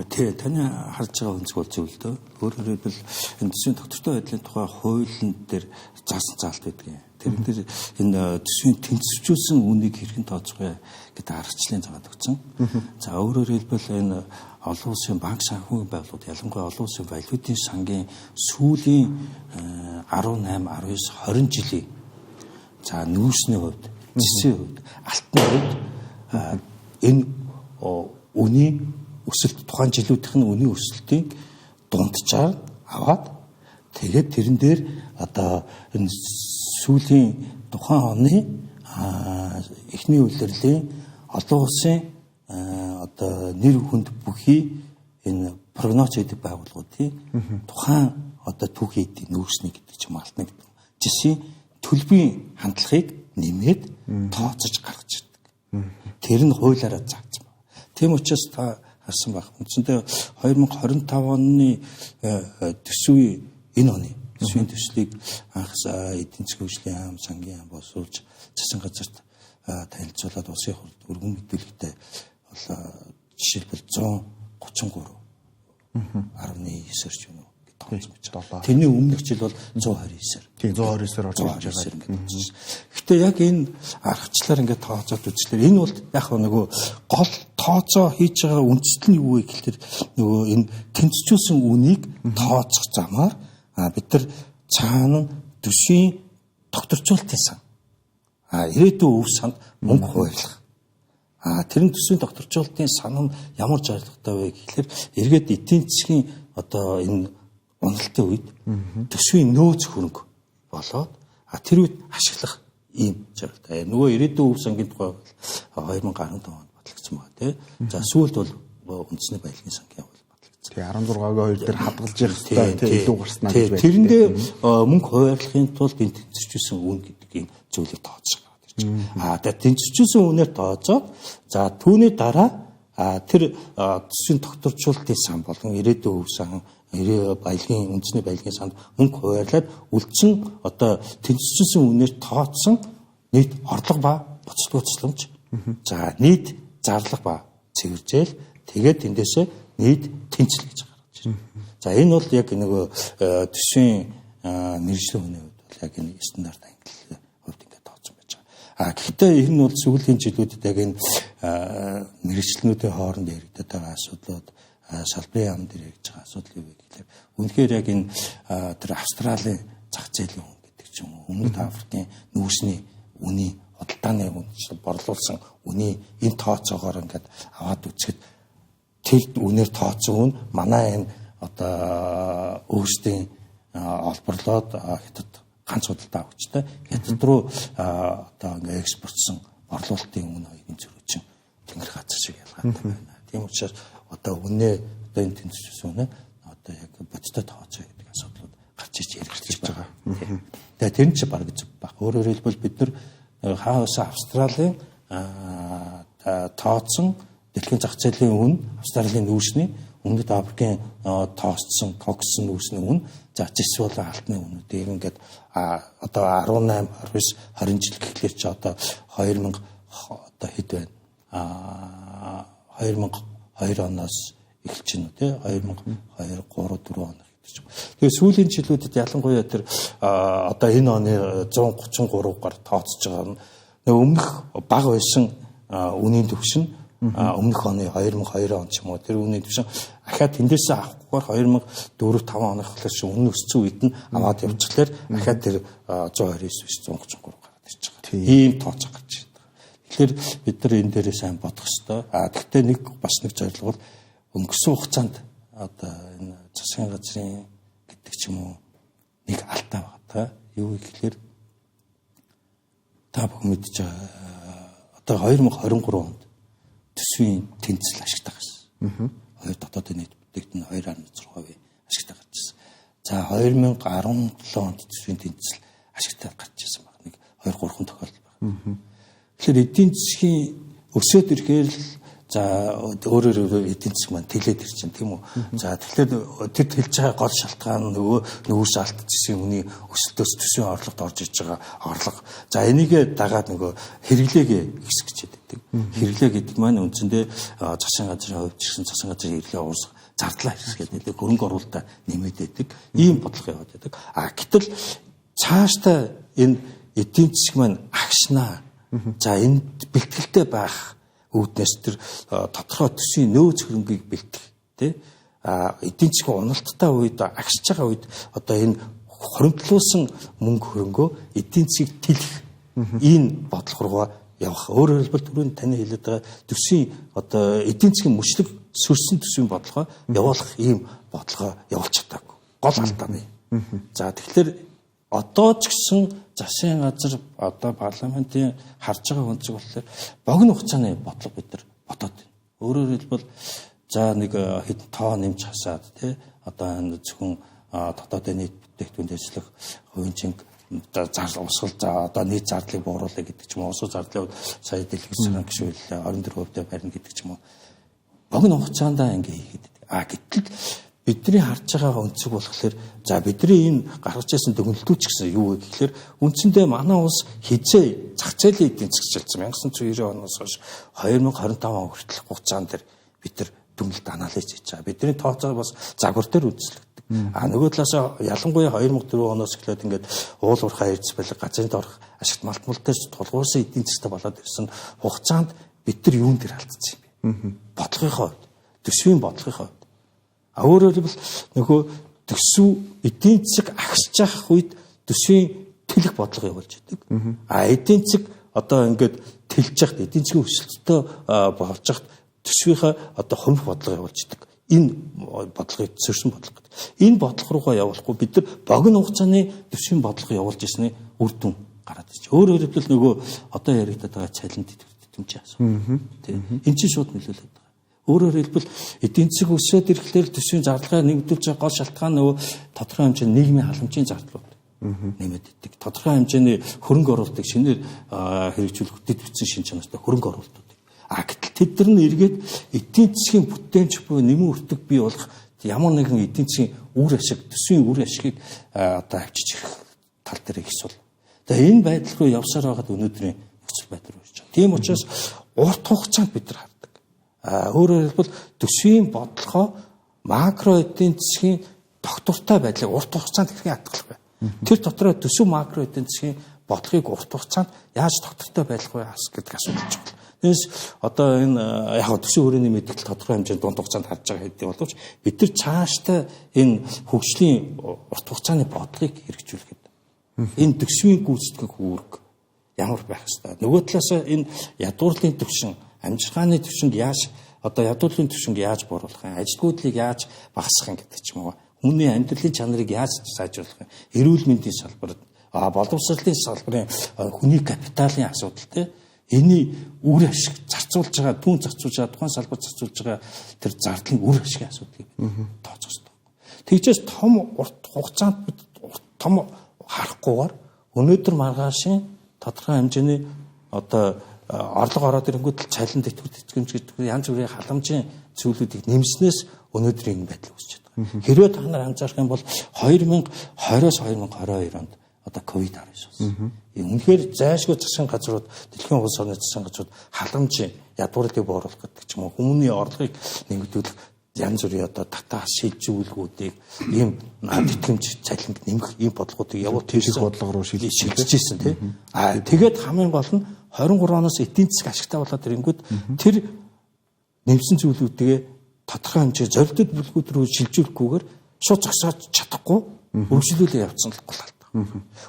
тий, таны харж байгаа өнцөг бол зөв л дөө. Өөрөөр хэлбэл энэ төсвийн тогтвортой байдлын тухай хуулийн дээр заасан заалт байдаг юм. Тэрэн дээр энэ төсвийн тэнцвэржүүлсэн үнийг хэрхэн тооцох вэ гэдэг аргачлалын заагаад өгсөн. За өөрөөр хэлбэл энэ олон улсын банк санхүүгийн байгууллагууд, ялангуяа олон улсын валютын сангийн сүүлийн 18, 19, 20 жилийн за нүүрсний хувьд, зэсийн хувьд, алтны хувьд энэ үнийн өсөлт, тухайн жилүүдийнх нь үнийн өсөлтийг дунджаар аваад тэгээд тэрэн дээр одоо энэ сүүлийн тухайн оны эхний улирлын олон улсын одоо нэр хүнд бүхий энэ прогноз хийдэг байгууллагуудын тухайн одоо түүхий эдийн нүүрсний гэдэг ч юм алтны гэдэг жишээ төлбөрийн хандлагыг нэмээд тооцож гаргаж ирдэг. Тэр нь хуулиараа заасан байна. Тийм учраас та харсан байх. Үндсэндээ 2025 оны төсвийн энэ оны төсвийн төслийг анх эдийн засгийн хөгжлийн яам, сангийн яам боловсруулж засгийн газарт танилцуулаад улсын хурлд өргөн мэдээлэлтэй бол жишээлбэл 133.9-ээр ч юм уу тооцож байна. Тэрний өмнөх жил бол 129-ээр. Тийм 129-ээр орж ирж байгаа. Гэхдээ яг энэ аргачлалаар ингээд тооцоод үзлээр энэ бол яг нөгөө гол тооцоо хийж байгаа үндэслэл нь юу вэ гэхэлэр нөгөө энэ тэнцвэржүүлсэн үнийг тооцох замаар бид нар цаана төсвийн тогтворжуулалтын сан ирээдүйн өв санд мөнгө хуваарлах. Тэр нь төсвийн тогтворжуулалтын сан нь ямар зорилготой вэ гэхэлэр эргээд эдийн засгийн одоо энэ уналтын үед төсвийн нөөц хөрөнгө болоод тэр үед ашиглах ийм зорилготой. Нөгөө ирээдүйн өв сангийн тухай 2015 онд батлагдсан байна тий. За сүүлд бол үндэсний баялагын сангийн хууль батлагдсан. Тий 16-гийн 2 дээр хадгалж явах хэрэгтэй тий илүү гарснаа гэж байна. Тэрэндээ мөнгө хуваарлахын тулд энэ тэнцвэржүүлсэн үн гэдэг ийм зүйлийг тооцож гаргаад ирж байгаа. Тэгээд тэнцвэржүүлсэн үнээр тооцоод за түүний дараа тэр төсвийн тогтворжуулалтын сан болон ирээдүйн өв сан баялагын үндэсний баялагын санд мөнгө хуваарлаад үлдсэн одоо тэнцвэржүүлсэн үнээр тооцсон нийт орлого ба боцлогоо тусламж за нийт зарлага ба цэвэржээл тэгээд тэндээсээ нийт тэнцэл гэж гаргаж ирнэ. За энэ бол яг нөгөө төсвийн мэргэжлийн хүний хувьд бол яг энэ стандарт ангиллын хувьд ингээд тооцсон байж байгаа. Гэхдээ энэ нь бол сүүлийн жилүүдэд яг энэ мэргэжлэнүүдийн хооронд яригдаад байгаа асуудлууд салбарын яам дээр яригдж байгаа асуудал юу вэ гэхлээр үнэхээр яг энэ тэр Австралийн зах зээлийн үн гэдэг ч юм уу Өмнөд Африкийн нүүрсний үнийн худалдааны борлуулсан үнийн энэ тооцоогоор ингээд аваад үзэхэд тэр үнээр тооцсон үн манай энэ одоо өөрсдийн олборлоод хятад ганц худалдаа авахчтай хятад руу одоо ингээд экспортсон борлуулалтын үн хоёрын зөрүүчин тэнгэр газар шиг ялгаатай байна. Тийм учраас одоо үнэ одоо энэ тэнцвэрсэн үнэ одоо яг бодиттой тооцоо гэдэг асуудлууд гарч иж яригдж байгаа. Тэгээ тэр нь ч бараг зөв баг. Өөрөөр хэлбэл бид нар хаасаа Австралийн тооцсон дэлхийн зах зээлийн үн, Австралийн нүүрсний, Өмнөд Африкийн тооцсон, тогссон нүүрсний үн, за зэс болон алтны үнүүдийг ингээд одоо 18, 19, 20 жил гэхлээр чи одоо 2000 одоо хэд байна? 2002 оноос эхэлж байна уу те 2002 3 4 он гэдэг ч юм. Тэгээ сүүлийн жилүүдэд ялангуяа тэр одоо энэ оны 133 гар тооцож байгаа нь өмнөх бага байсан үнийн түвшин өмнөх оны 2002 он ч юм уу тэр үнийн түвшин ахаад тэндээсээ авахгүйгээр 2004 5 оных болохоор чи үнэн өссөн үед нь аваад явчихлаар ахаад тэр 129 биш 133 гараад ирж байгаа. Ийм тооцоо гарч ирж байгаа. Тэгэхээр бид нар энэ дээрээ сайн бодох ёстой. Гэхдээ нэг бас нэг зорилго бол өнгөрсөн хугацаанд одоо энэ засгийн газрын гэдэг ч юм уу нэг алдаа байгаа та. Юу гэхээр та бүхэн мэдж байгаа одоо 2023 онд төсвийн тэнцэл ашигтай гарсан. Хоёр дотоодын нийт бүтээгдэхүүн 2.6% ашигтай гарч ирсэн. За 2017 онд төсвийн тэнцэл ашигтай гарч ирсэн баг. Нэг 2 3 тохиолдол байна. Тэгэхээр эдийн засгийн өсөөд ирэхээр л за өөрөөр эдийн засаг маань тэлээд ирчин тийм үү. За тэгэхээр тэр тэлж байгаа гол шалтгаан нь нөгөө нүүрс алт зэсийн үний өсөлтөөс төсвийн орлогод орж иж байгаа орлого. За энийгээ дагаад нөгөө хэрэглээгээ ихсгэж байдаг. Хэрэглээ гэдэг маань үндсэндээ засгийн газрын хувьд ч гэсэн засгийн газрын хэрэглээ уурсах зардлаа хэсгээд байдаг. Хөрөнгө оруулалтаа нэмээд байдаг. Ийм бодлого яваад байдаг. А гэтэл цаашдаа энэ эдийн засаг маань агшнаа. За энд бэлтгэлтэй байх үүднээс тэр тодорхой төсвийн нөөц хөрөнгийг бэлтгэх тий эдийн засгийн уналттай үед агшиж байгаа үед одоо энэ хоримтлуулсан мөнгө хөрөнгөө эдийн засгийг тэлэх энэ бодлого руугаа явах. Өөрөөр хэлбэл түрүүн таны хэлээд байгаа төсвийн одоо эдийн засгийн мөчлөг сөрсөн төсвийн бодлогоо явуулах ийм бодлогоо явуулж чадаагүй. Гол алдааны. За тэгэхээр одоо ч гэсэн засгийн газар одоо парламентын харж байгаа өнцөг болохоор богино хугацааны бодлого бид нар бодоод байна. Өөрөөр хэлбэл за нэг хэдэн тоо нэмж хасаад тий одоо энэ зөвхөн дотоодын нийт бүтээгдэхүүнд ажиллах хувийн чанга зардал урсгал за одоо нийт зардлыг бууруулъя гэдэг ч юм уу, усуу зардлыг сая дэлгэцсэн гişүүл 24% барина гэдэг ч юм уу. Богино хугацаанд ингээ хийгээд байдаг. А гэтэл бидний харж байгаа өнцөг болохоор за бидний энэ гаргаж ирсэн дүгнэлтүүд ч гэсэн юу вэ гэхлээр үндсэндээ манай улс хизээ зах зээлийн эдийн засгчилсан 1990 оноос хойш 2025 он хүртэл хугацаанд дээр бид нар дүгнэлт анализ хийж байгаа. Бидний тооцоо бас загвар дээр үндэслэгддэг. А нөгөө талаас ялангуяа 2004 оноос эхлээд ингээд уул уурхай эрдэс барилга газрын доорх ашигт малтмал дээр тулгуурсан эдийн засгтай болоод ирсэн хугацаанд бид нар юун дээр алдсан юм бэ? Бодлогынхоо хувьд, төсвийн бодлогынхоо хувьд. А өөрөөр хэлбэл нөгөө төсөв эдийн засаг агсж явах үед төсвийн тэлэх бодлого явуулж идэг. А эдийн засаг одоо ингээд тэлж яхад эдийн засгийн өсөлттэй болж яхад төсвийнхээ одоо хумх бодлого явуулж идэг. Энэ бодлогыг сөрсөн бодлого гэдэг. Энэ бодлого руугаа явуулахгүй бид нар богино хугацааны төсвийн бодлого явуулж ирсний үр дүн гараад ирж. Өөрөөр хэлбэл нөгөө одоо яригдаад байгаа цалин тэтгэмжийн асуудал. Тийм. Энд чинь шууд нөлөөлөд байгаа. Өөрөөр хэлбэл эдийн засаг өсөөд ирэхлээр төсвийн зардлага нэмэгдүүлж байгаа гол шалтгаан нөгөө тодорхой хэмжээний нийгмийн халамжийн зардлууд нэмээд идэг. Тодорхой хэмжээний хөрөнгө оруулалтыг шинээр хэрэгжүүлэх дэд бичсэн шин чанартай хөрөнгө оруулалтууд. А гэтэл тэд нар нь эргээд эдийн засгийн бүтээмж буюу нэмэн өртөг бий болох ямар нэгэн эдийн засгийн үр ашиг, төсвийн үр ашигыг одоо авчиж ирэх тал дээр их сул. Тэгээ энэ байдал руу явсаар байгаад өнөөдрийн нөхцөл байдал руу ирж байгаа. Тийм учраас урт хугацаанд бид нар хардаг. Өөрөөр хэлбэл төсвийн бодлогоо макро эдийн засгийн тогтвортой байдлыг урт хугацаанд хэрхэн хадгалах вэ? Тэр дотроо төсөв макро эдийн засгийн бодлогыг урт хугацаанд яаж тогтвортой байлгах вэ гэдэг асуудал чухал. Тэрнээс одоо энэ яг төсвийн хүрээний мэдээлэл тодорхой хэмжээнд дунд хугацаанд харж байгаа хэдий боловч бид нар цаашдаа энэ хөгжлийн урт хугацааны бодлогыг хэрэгжүүлэхэд энэ төсвийн гүйцэтгэх үүрэг ямар байх ёстой. Нөгөө талаас энэ ядуурлын түвшин, амжиргааны түвшинг яаж одоо ядуурлын түвшинг яаж бууруулах юм, ажилгүйдлийг яаж багасгах юм гэдэг ч юм уу. Хүмүүний амьдралын чанарыг яаж сайжруулах юм, эрүүл мэндийн салбар, боловсролын салбарын хүний капиталын асуудал те. Энийн үр ашиг зарцуулж байгаа, түүн зарцуулж байгаа, тухайн салбар зарцуулж байгаа тэр зардлын үр ашигын асуудлыг тооцох хэрэгтэй. Тэгжээс том урт хугацаанд бид том харахгүйгээр өнөөдөр маргаашийн тодорхой хэмжээний одоо орлого ороод ирэнгүүт л цалин тэтгэвэр тэтгэмж гэдэг янз бүрийн халамжийн зүйлүүдийг нэмснээс өнөөдрийн энэ байдал үүсэж байгаа. Хэрвээ та нар анзаарах юм бол 2020-оос 2022 онд одоо ковид-19 болсон. Үнэхээр зайлшгүй засгийн газрууд, дэлхийн улс орны засгийн газрууд халамжийн ядуурлыг бууруулах гэдэг ч юм уу, хүмүүний орлогыг нэмэгдүүлэх янз бүрийн одоо татаа шилжүүлгүүдийг ийм тэтгэмж цалинг нэмэх ийм бодлогоодыг явуул тийших бодлого руу шилжиж ирсэн тий. А тэгээд хамгийн гол нь 23 оноос эдийн засаг ашигтай болоод ирэнгүүт тэр нэмсэн зүйлүүдгээ тодорхой хэмжээ зорилттой бүлгүүд рүү шилжүүлэхгүйгээр шууд зогсоож чадахгүй өргөжлүүлээ явуулсан л гол алдаа.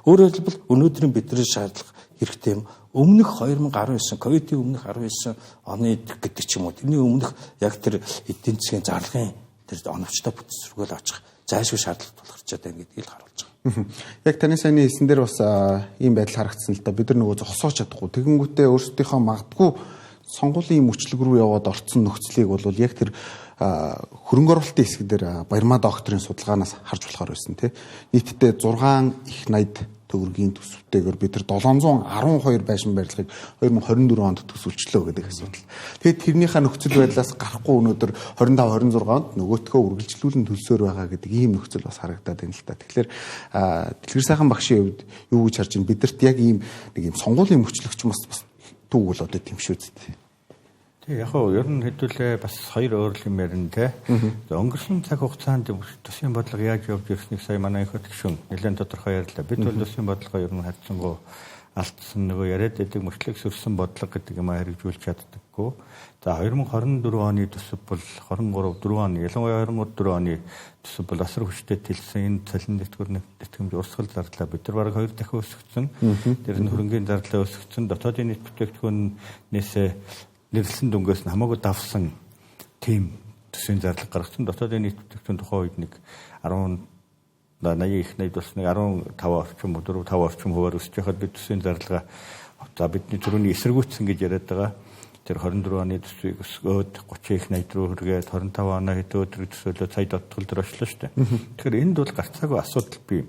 Өөрөөр хэлбэл өнөөдрийн бидний шаардлага хэрэгтэй юм. Өмнөх 2019 ковидын өмнөх 19 оны гэдэг ч юм уу тэрний өмнөх яг тэр эдийн засгийн зарлагын тэр оновчтой бүтц рүүгээл очих зайлшгүй шаардлага тулгарч байгаа гэдгийг л харуулж байгаа. Яг таны саяны хэлсэн дээр бас ийм байдал харагдсан л да. Бид нар нөгөө зогсоож чадахгүй. Тэгэнгүүтээ өөрсдийнхөө магадгүй сонгуулийн мөчлөг рүү яваад орцсон нөхцөлийг бол яг тэр хөрөнгө оруулалтын хэсэг дээр Баярмаа докторийн судалгаанаас харж болохоор байсан тий. Нийтдээ 6 их 80 төгрөгийн төсөвтэйгээр бид нар 712 байшин барилгыг 2024 онд төсөвчлөө гэдэг асуудал. Тэгээд тэрнийхээ нөхцөл байдлаас гарахгүй өнөөдөр 25 26 онд нөгөөтгөө үргэлжлүүлэн төлсөөр байгаа гэдэг ийм нөхцөл бас харагдаад байна л та. Тэгэхээр Дэлгэр сайхан багшийн хувьд юу гэж харж байна? Бидэрт яг ийм нэг ийм сонгуулийн мөчлөгч бас түүг бол одоо тэмшүү зү. Тэг яг хөө ер нь хэдүүлээ бас хоёр өөр юм ярина те. Өнгөрсөн цаг хугацаанд төсвийн бодлого яаж явж ирснийг сая манай их хөтгшүүн нэлээд тодорхой ярьлаа. Бид бол төсвийн бодлогоо ер нь харьцангуй алдсан нөгөө яриад байдаг мөрчлөг сөрсөн бодлого гэдэг юм хэрэгжүүлж чаддаггүй. За 2024 оны төсөв бол 23 4 оны, ялангуяа 23 4 оны төсөв бол асар хүчтэй тэлсэн. Энэ цалин тэтгэвэр тэтгэмж урсгал зарлаа бид нар бараг 2 дахин өсгөцсөн. Тэр нь хөрөнгийн зарлаа өсгөцсөн. Дотоодын нийт бүтээгдэхүүнээс нэрлсэн дүнгээс нь хамаагүй давсан тийм төсвийн зарлага гаргацсан. Дотоодын нийт бүтээгдэхүүн тухайн үед нэг 10 80 их 80 бас нэг 15 орчим 4 5 орчим хувиар өсөж байхад бид төсвийн зарлага за бидний түрүүний эсэргүүцсэн гэж яриад байгаа. Тэр 24 оны төсвийг өсгөөд 30 их 80 руу хүргээд 25 оноо хэдэн өдрийн төсөөлөө сая дотгол дээр очлоо шүү дээ. Тэгэхээр энд бол гарцаагүй асуудал бий.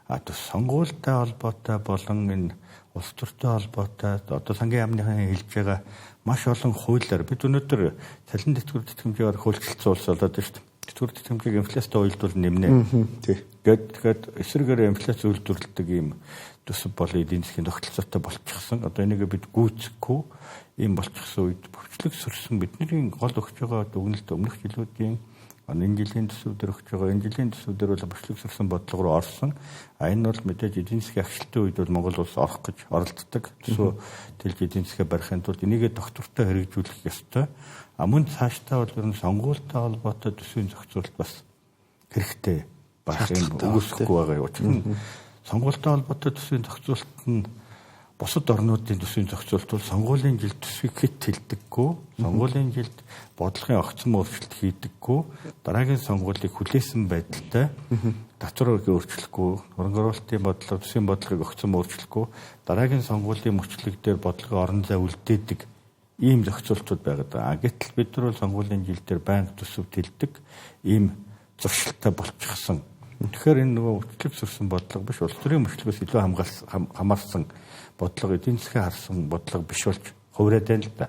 А төс сонгуультай холбоотой болон энэ улс төртэй холбоотой одоо сангийн яамныхан хэлж байгаа маш олон хуулиар бид өнөөдөр цалин тэтгэвэр тэтгэмжээр хуульчилсан улс болоод байна шүү дээ. Тэтгэвэр тэтгэмжийг инфляцтай уялдуул нэмнэ. Тий. Гээд эсрэгээр инфляц үйлдвэрлэдэг ийм төсөв бол эдийн засгийн тогтолцоотой болчихсон. Одоо энийг бид гүйцэхгүй ийм болчихсон үед бөвчлөг сөрсөн бидний гол өгч байгаа дүгнэлт өмнөх жилүүдийн энэ жилийн төсөв дээр өгч байгаа энэ жилийн төсөв дээр бол бөвчлөг сөрсөн бодлого руу орсон. А энэ бол мэдээж эдийн засгийн агшилтын үед бол Монгол улс орох гэж оролддог. Төсөө тэлж эдийн засгаа барихын тулд энийгээ тогтвортой хэрэгжүүлэх ёстой. А мөн цаашдаа бол ер нь сонгуультай холбоотой төсвийн зохицуулалт бас хэрэгтэй байх юм үгүйсэхгүй байгаа юм. Учир нь сонгуультай холбоотой төсвийн зохицуулалт нь бусад орнуудын төсвийн зохицуулалт бол сонгуулийн жилд төсвийг хэд хэлдэггүй, сонгуулийн жилд бодлогын огцом өөрчлөлт хийдэггүй, дараагийн сонгуулийг хүлээсэн байдалтай татварыг өөрчлөхгүй, хөрөнгө оруулалтын бодлого, төсвийн бодлогыг огцом өөрчлөхгүй, дараагийн сонгуулийн мөчлөг дээр бодлогын орон зай үлдээдэг ийм зохицуултууд байгаад байгаа. Гэтэл бид нар бол сонгуулийн жил дээр байнга төсөв тэлдэг ийм зуршилтай болчихсон. Тэгэхээр энэ нөгөө мөчлөг сөрсөн бодлого биш, улс төрийн мөчлөгөөс илүү хамаарсан бодлого, эдийн засгийн харсан бодлого биш болж хувраад байна л да.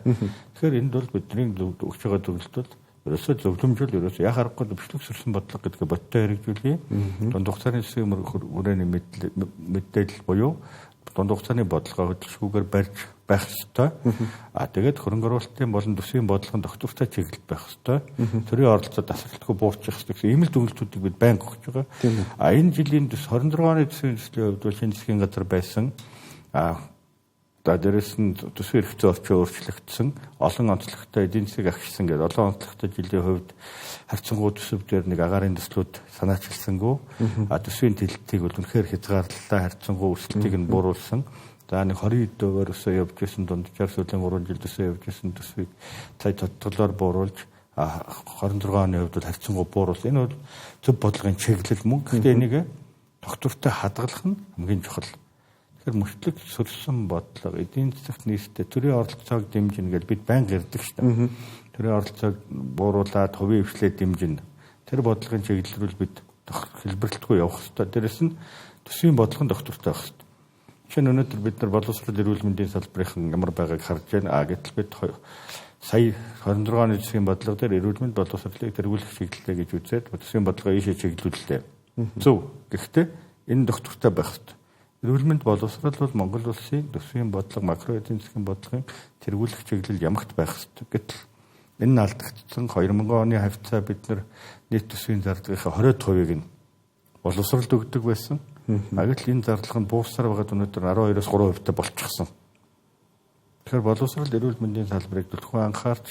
Тэгэхээр энд бол бидний өгч байгаа зөвлөлт бол ерөөсөө зөвлөмжөл ерөөсөө яхаа аргагүй мөчлөг сөрсөн бодлого гэдгээ бодтой хэрэгжүүлье. Дунд хугацааны засгийн хүрээний мэдээлэл буюу дунд хугацааны бодлогоо хөдөлшгүйгээр барьж байх ёстой. А тэгээд хөрөнгө оруулалтын болон төсвийн бодлогын тогтвортой чиглэлд байх ёстой. Төрийн оролцоо тасралтгүй буурчих ёстой гэсэн ийм л дүгнэлтүүдийг бид байнга өгч байгаа. А энэ жилийн төс 26 оны төсвийн төслийн хувьд бол шинэ засгийн газар байсан. А за дээрэс нь төсвийн эрх зүйн орчин өөрчлөгдсөн, олон онцлогтой эдийн засгийг агшсан гэдэг олон онцлогтой жилийн хувьд харьцангуй төсөв дээр нэг агаарын төслүүд санаачилсангүй. А төсвийн тэлтийг бол үнэхээр хязгаарлалаа, харьцангуй өсөлтийг нь бууруулсан. За нэг 20 дэгээр өсөө явж исэн дунджаар сүүлийн 3 жил өсөө явж исэн төсвийг сая тодтолоор бууруулж 26 оны хувьд бол харьцангуй бууруулсан. Энэ бол зөв бодлогын чиглэл мөн. Гэхдээ энийг тогтвортой хадгалах нь хамгийн чухал. Тэгэхээр мөртлөг сөрсөн бодлого эдийн засагт нийтдээ төрийн оролцоог дэмжинэ гэж бид байнга ярьдаг шүү дээ. Төрийн оролцоог бууруулад хувийн хвшлээ дэмжинэ. Тэр бодлогын чиглэл рүү бид хэлбэрлэлтгүй явах ёстой. Дээрэс нь төсвийн бодлого нь тогтвортой байх ёстой. Жишээ нь өнөөдөр бид нар боловсрол эрүүл мэндийн салбарын ямар байгааг харж байна. А гэтэл бид сая 26 оны төсвийн бодлого дээр эрүүл мэнд боловсролыг тэргүүлэх чиглэлээ гэж үзээд төсвийн бодлогоо ийшээ чиглүүллээ. Зөв. Гэхдээ энэ тогтвортой байх ёстой. Эрүүл мэнд боловсрол бол Монгол улсын төсвийн бодлого, макро эдийн засгийн бодлогын тэргүүлэх чиглэл ямагт байх ёстой. Гэтэл энэ нь алдагдсан 2000 оны хавьцаа бид нар нийт төсвийн зарлагынхаа 20%-ийг нь боловсролд өгдөг байсан. Гэтэл энэ зарлага нь буусаар байгаад өнөөдөр 12-оос 3% та болчихсон. Тэгэхээр боловсрол эрүүл мэндийн салбарыг түлхүү анхаарч,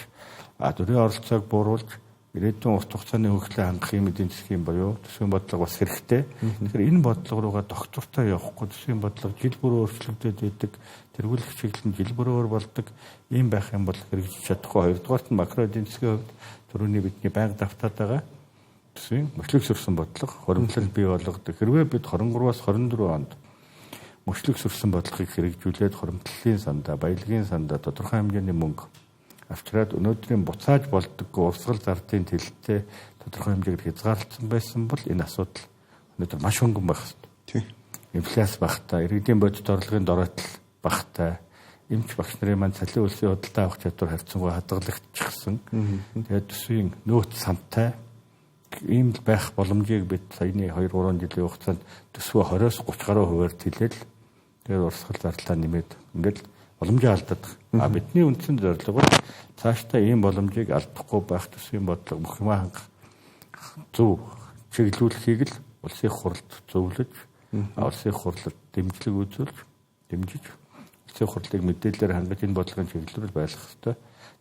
төрийн оролцоог бууруулж, ирээдүйн урт хугацааны хөгжлөө хангах юм эдийн засгийн буюу төсвийн бодлого бас хэрэгтэй. Тэгэхээр энэ бодлого руугаа тогтвортой явахгүй төсвийн бодлого жил бүр өөрчлөгдөд байдаг, тэргүүлэх чиглэл нь жил бүр өөр болдог. Ийм байх юм бол хэрэгжиж чадахгүй. Хоёрдугаарт нь макро эдийн засгийн хувьд түрүүний бидний байнга давтаад байгаа төсвийн мөчлөг сөрсөн бодлого хуримтлал бий болгодог. Хэрвээ бид 23-аас 24 онд мөчлөг сөрсөн бодлогыг хэрэгжүүлээд хуримтлалын сандаа, баялагын сандаа тодорхой хэмжээний мөнгө авчираад өнөөдрийн буцааж болдоггүй урсгал зардын тэлэлтээ тодорхой хэмжээгээр хязгаарлалцсан байсан бол энэ асуудал өнөөдөр маш хөнгөн байх ёстой. Тийм. Инфляц багтаа, иргэдийн бодит орлогын доройтол багтаа, эмч багш нарын маань цалин үлсийн худалдаа авах чадвар харьцангуй хадгалагдчихсан. Тэгээд төсвийн нөөц самтай ийм л байх боломжийг бид саяны 2-3 жилийн хугацаанд төсвөө 20-оос 30 гаруй хувиар тэлээл тэгээд урсгал зарлаа нэмээд ингээд боломжоо алдаад. А бидний үндсэн зорилго бол цаашдаа ийм боломжийг алдахгүй байх төсвийн бодлого бүх юмаа хангах зөв чиглүүлэхийг л улсын хурлд зөвлөж, улсын хурлд дэмжлэг үзүүлж, дэмжиж улсын хурлыг мэдээлэлээр хангаж энэ бодлогын чиглэл рүү байлгах ёстой.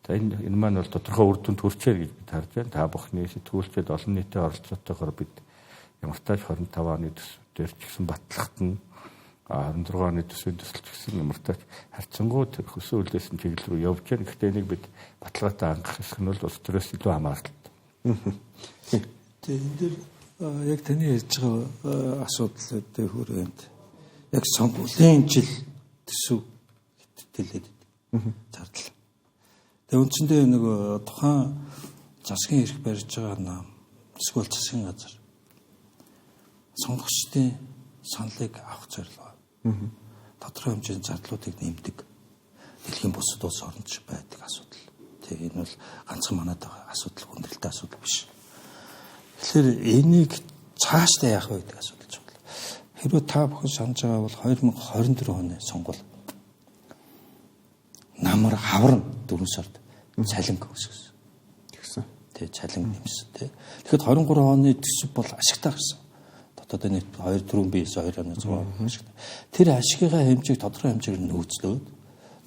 За энэ маань бол тодорхой үр дүнд хүрчээр гэж бид харж байна. Та бүхний сэтгүүлчид олон нийтийн оролцоотойгоор бид ямар тач 25 оны төсөв дээр ч гэсэн батлахт нь 26 оны төсвийн төсөл ч гэсэн ямар тач харьцангуй тэр хөсөө үлдээсэн чиглэл рүү явж байна. Гэхдээ энийг бид баталгаатай хангах хэсэг нь бол улс төрөөс илүү хамааралтай. Тэгээ энэ дээр яг таны ярьж байгаа асуудал дээр хүрээнд яг сонгуулийн жил төсөв хэтгэлээд зардал. Тэгээ үндсэндээ нөгөө тухайн засгийн эрх барьж байгаа нам эсвэл засгийн газар сонгогчдын саналыг авах зорилгоор тодорхой хэмжээний зардлуудыг нэмдэг. Дэлхийн бусад улс оронд ч байдаг асуудал. Тэгээ энэ бол ганцхан манад байгаа асуудал, хүндрэлтэй асуудал биш. Тэгэхээр энийг цаашдаа яах вэ гэдэг асуудал чухал. Хэрвээ та бүхэн санаж байгаа бол 2024 оны сонгуул намар хавран 4 сард цалинг өсгөсөн. Тэгсэн. Тэ цалинг нэмсэн тий. Тэгэхэд 23 оны төсөв бол ашигтай гарсан. Дотоодын нийт 2 4 биес 2.6 ашигтай. Тэр ашигынхаа хэмжээг тодорхой хэмжээгээр нөөцлөөд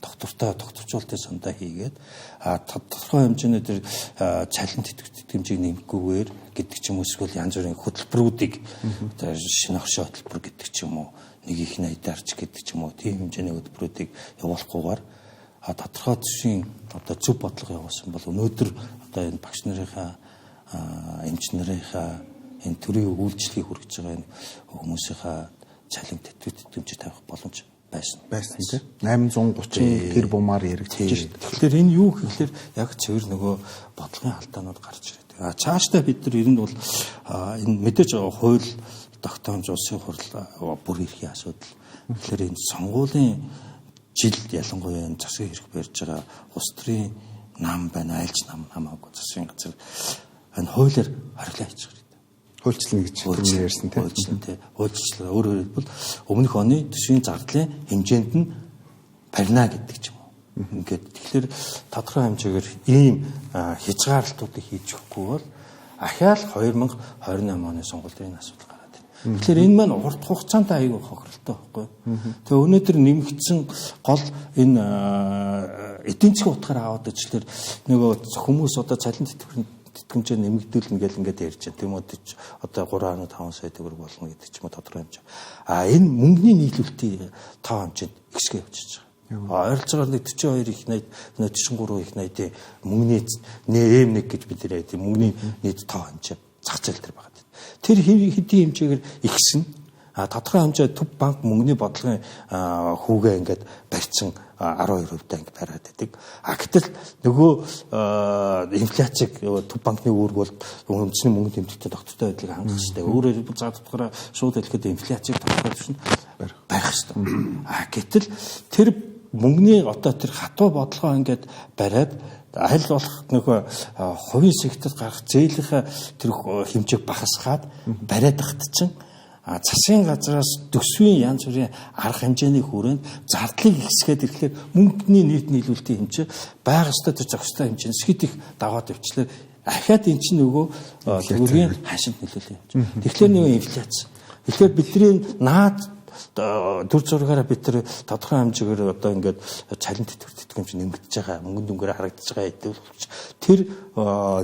доктортой тогтворжуулалтын сандаа хийгээд тодорхой хэмжээний тэр цалин тэтгэмжийг нэмэхгүйгээр гэдэг ч юм уу эсвэл янз бүрийн хөтөлбөрүүдийг шинэ оршин хөтөлбөр гэдэг ч юм уу нэг их найдаарч гэдэг ч юм уу тийм хэмжээний хөтөлбөрүүдийг явуулахгүйгээр тодорхой төсвийн одоо зөв бодлого явуулсан бол өнөөдөр одоо энэ багш нарынхаа эмч нарынхаа энэ төрийн үйлчлэгийг хүргэж байгаа энэ хүмүүсийнхаа цалин тэтгэмжийг тавих боломж байсан тий. 830 тэрбумаар яригдчихэж шүү дээ. Тэгэхээр энэ юу гэхлээр яг цэвэр нөгөө бодлогын алдаанууд гарч ирээд. А цаашдаа бид нар ер нь бол энэ мэдээж хууль тогтоомж улсын хурл бүр эрхийн асуудал. Тэгэхээр энэ сонгуулийн жил ялангуяа энэ засгийн хэрэг барьж байгаа улс төрийн нам байна, айлч нам хамаагүй засгийн газар энэ хуулиар хориглоо хийчих хэрэгтэй. Хуульчлана гэж түрүүн ярьсан тийм. Хуульчлан тий. Хуульчлал өөрөөр хэлбэл өмнөх оны төсвийн зардлын хэмжээнд нь барина гэдэг ч юм уу. Ингээд тэгэхээр тодорхой хэмжээгээр ийм хязгаарлалтуудыг хийж өгөхгүй бол ахаал 2028 оны сонгуульд энэ асуудал гараад байна. Тэгэхээр энэ маань урт хугацаанд аягүй хохиролтой байхгүй. Тэгээ өнөөдөр нэмэгдсэн гол энэ эдийн засгийн утгаар аваад ичлэр нөгөө хүмүүс одоо цалин тэтгэмжээ нэмэгдүүлнэ гэл ингээд ярьж байна. Тийм үү одоо 3.5 сая төгрөг болно гэдэг ч юм уу тодорхой хэмжээ. А энэ мөнгөний нийлүүлэлтийн тоо хэмжээнд ихсгээ явчихж байгаа. Ойролцоогоор нэг 42 их 80, 43 их 80-ийн мөнгөний М1 гэж бид нэр ярьдаг. Мөнгөний нийт тоо хэмжээ зах зээл дээр байгаа. Тэр хэдийн хэмжээгээр ихсэн. А тодорхой хэмжээ төв банк мөнгөний бодлогын хүүгээ ингээд барьсан 12% та ингээд бариад байдаг. А гэтэл нөгөө инфляцийг төв банкны үүрэг бол үндэсний мөнгө тэмдэгтээ тогтвортой байдлыг хангах хэрэгтэй. Өөрөөр хэлбэл заа тодорхой шууд хэлэхэд инфляцийг тодорхой түвшинд барих хэрэгтэй. А гэтэл тэр мөнгөний одоо тэр хатуу бодлогоо ингээд бариад аль болох нөгөө хувийн секторт гарах зээлийнхээ тэр хэмжээг багасгаад бариад тахт чинь засгийн газраас төсвийн янз бүрийн арга хэмжээний хүрээнд зардлыг ихсгээд ирэхлээр мөнгөний нийт нийлүүлэлтийн хэмжээ байгаа ёстой тэр зохистой хэмжээнээс хэд их даваад явчлаа. Ахаад эн чинь нөгөө төгрөгийн хашинд нөлөөлөх хэмжээ. Тэгэхээр нөгөө инфляц. Тэгэхээр бидний наад төр зургаараа бид тэр тодорхой хэмжээгээр одоо ингээд цалин тэтгэмж нэмэгдэж байгаа, мөнгөн дүнгээр харагдаж байгаа гэдэг боловч тэр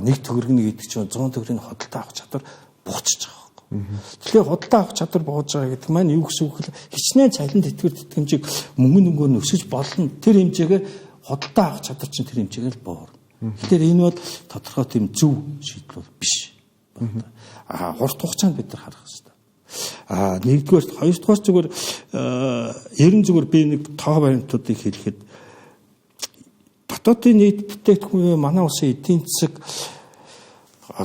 нэг төгрөг нэг гэдэг чинь 100 төгрөгийн худалдаа авах чадвар буучж байгаа. Тэгэхээр худалдаа авах чадвар бууж байгаа гэдэг маань юу гэсэн үг вэ? Хичнээн цалин тэтгэвэр тэтгэмжийг мөнгөн дүнгээр нөсөж болно. Тэр хэмжээгээр худалдаа авах чадвар чинь тэр хэмжээгээр л буурна. Тэгэхээр энэ бол тодорхой тийм зөв шийдэл бол биш. А урт хугацаанд бид нар харах хэрэгтэй. А нэгдүгээр, хоёрдугаар зүгээр ерэн зүгээр би нэг тоо баримтуудыг хэлэхэд дотоодын нийт бүтээгдэхүүн манай улсын эдийн засаг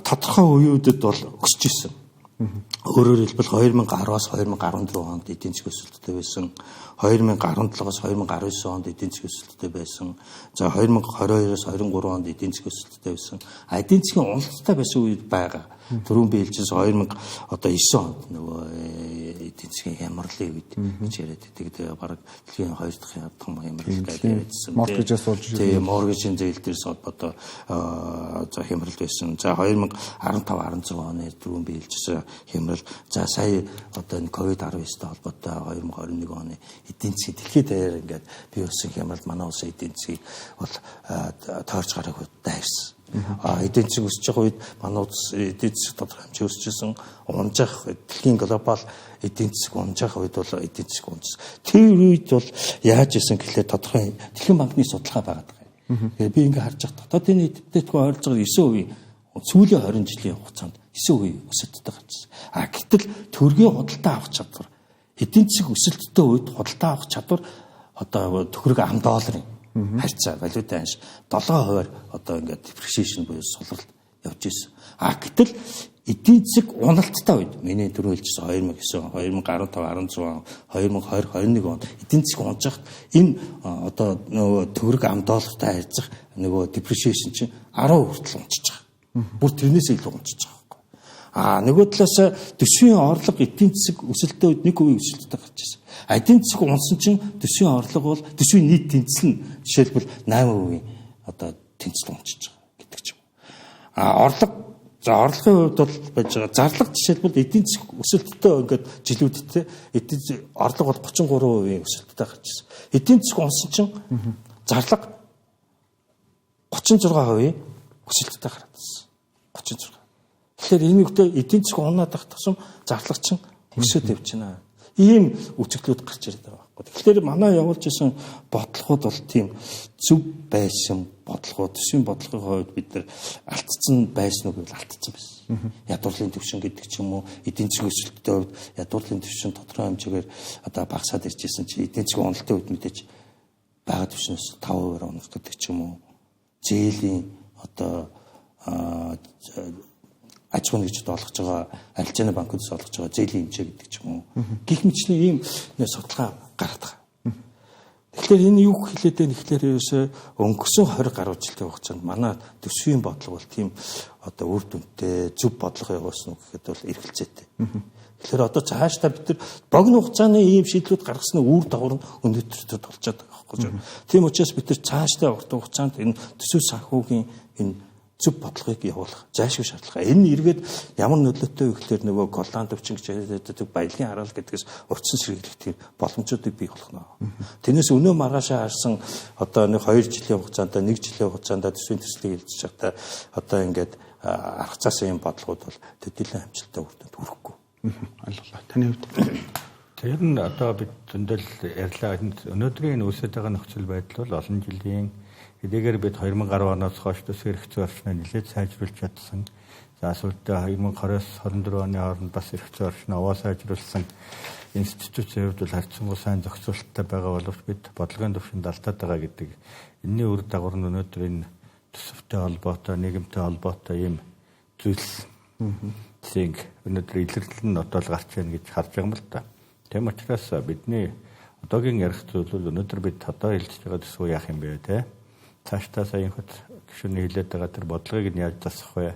тодорхой үеүүдэд бол өсөж исэн. Өөрөөр хэлбэл 2010-аас 2014 онд эдийн засгийн өсөлттэй байсан. 2017-оос 2019 онд эдийн засгийн өсөлттэй байсан. За 2022-оос 23 онд эдийн засгийн өсөлттэй байсан. Эдийн засгийн уналттай байсан үед байгаа. Түрүүн би хэлжсэн 2009 онд нөгөө эдийн эдийн засгийн хямралын үед гэж яриад байдаг. Тэгээ бараг дэлхийн 2 дахь том хямрал гэж яриадсан. Моргежээс болж тийм моргежийн зээл дээрс холбоотой за хямрал байсан. За 2015 16 оны түрүүн би хэлжсэн хямрал. За сая одоо энэ ковид-19-тэй холбоотой 2021 оны эдийн засгийн дэлхийд даяар ингээд бий болсон хямрал манай улсын эдийн засгийг бол тойрч гараагүй дайрсан. Эдийн засаг өсөж байгаа үед манай улс эдийн засаг тодорхой хэмжээ өсөжсэн. Унжах дэлхийн глобал эдийн засаг унжах үед бол эдийн засаг унжсан. Тэр үед бол яаж исэн гэхлээр тодорхой Дэлхийн банкны судалгаа байгаад байгаа юм. Тэгээ би ингээ харж байхад дотоодын нийтдээ ойролцоогоор 9% сүүлийн 20 жилийн хугацаанд 9% өсөлттэй гарчсан. А гэтэл төргийн худалдаа авах чадвар эдийн засаг өсөлттэй үед худалдаа авах чадвар одоо төгрөг ам долларын харьцаа валютын ханш 7% одоо ингээд depreciation буюу сулралт явж исэн. А гэтэл эдийн засаг уналттай үед миний түрүү хэлжсэн 2009, 2015, 16, 2020, 21 онд эдийн засаг унжахад энэ одоо нөгөө төгрөг ам доллартай харьцах нөгөө depreciation чинь 10% хүртэл унчиж байгаа. Бүр тэрнээс илүү унчиж байгаа байхгүй. А нөгөө талаас төсвийн орлого эдийн засаг өсөлттэй үед 1% өсөлттэй гарч ирсэн. Эдийн засаг унсан чинь төсвийн орлого бол төсвийн нийт тэнцэл нь жишээлбэл 8% одоо тэнцэл унчиж байгаа гэдэг ч юм. А орлого за орлогын хувьд бол байж байгаа. Зарлага жишээлбэл эдийн засаг өсөлттэй ингээд жилүүдтэй эдийн орлого бол 33% өсөлттэй гарч ирсэн. Эдийн засаг унсан чинь зарлага 36% өсөлттэй гараад ирсэн. 36. Тэгэхээр энэ үедээ эдийн засаг унаад байх тусам зарлага чинь өсөд явж байна. Ийм үзэгдлүүд гарч ирээд байгаа байхгүй. Тэгэхээр манай явуулж исэн бодлогууд бол тийм зөв байсан бодлогууд, төсвийн бодлогын хувьд бид нар алдсан байсан уу гэвэл алдсан байсан. Ядуурлын түвшин гэдэг ч юм уу, эдийн засгийн өсөлттэй хувьд ядуурлын түвшин тодорхой хэмжээгээр одоо багасаад ирж исэн чи эдийн засгийн уналтын үед мэдээж байгаа түвшнээс 5% унах гэдэг ч юм уу. Зээлийн одоо аж ахуйн нэгжид олгож байгаа арилжааны банкудаас олгож байгаа зээлийн хэмжээ гэдэг ч юм уу. Гэх мэтчлийн ийм судалгаа гараад байгаа. Тэгэхээр энэ юу хэлээд байна гэхлээр ерөөсөө өнгөрсөн 20 гаруй жилийн хугацаанд манай төсвийн бодлого бол тийм одоо үр дүнтэй зөв бодлого явуулсан уу гэхэд бол эргэлзээтэй. Тэгэхээр одоо цаашдаа бид нар богино хугацааны ийм шийдлүүд гаргасны үр дагавар нь өнөөдөр тулчаад байгаа байхгүй юу. Тийм учраас бид нар цаашдаа урт хугацаанд энэ төсөв санхүүгийн энэ зөв бодлогыг явуулах зайлшгүй шаардлага. Энэ эргээд ямар нөлөөтэй вэ гэхлээр нөгөө Голланд өвчин гэж яриад баялагын хараал гэдгээс урьдчилан сэргийлэх тийм боломжуудыг бий болгоно. Тэрнээс өнөө маргаашаа харсан одоо нэг 2 жилийн хугацаанд 1 жилийн хугацаанд төсвийн төслийг хэлж байхдаа одоо ингээд арга цаасан юм бодлогууд бол төдийлөн амжилттай үр дүнд хүрэхгүй. Ойлголоо. Таны хувьд тэр нь одоо бид зөндөл ярьлаа. Өнөөдрийн энэ үүсэж байгаа нөхцөл байдал бол олон жилийн хэдийгээр бид 2010 оноос хойш төсвийн эрх зүйн орчноо нэлээд сайжруулж чадсан. За сүүлдээ 2020-с 24 оны хооронд бас эрх зүйн орчноо овоо сайжруулсан. Институцийн хувьд бол харьцангуй сайн зохицуулттай байгаа боловч бид бодлогын түвшинд алдаад байгаа гэдэг энэний үр дагавар нь өнөөдөр энэ төсөвтэй холбоотой, нийгэмтэй холбоотой ийм зүйлс өнөөдөр илэрлэл нь одоо л гарч байна гэж харж байгаа юм л да. Тийм учраас бидний одоогийн ярих зүйл бол өнөөдөр бид одоо хэлж байгаа төсөв яах юм бэ те? Цаашдаа сая инхот гишүүний хэлээд байгаа тэр бодлогыг нь яаж засах вэ?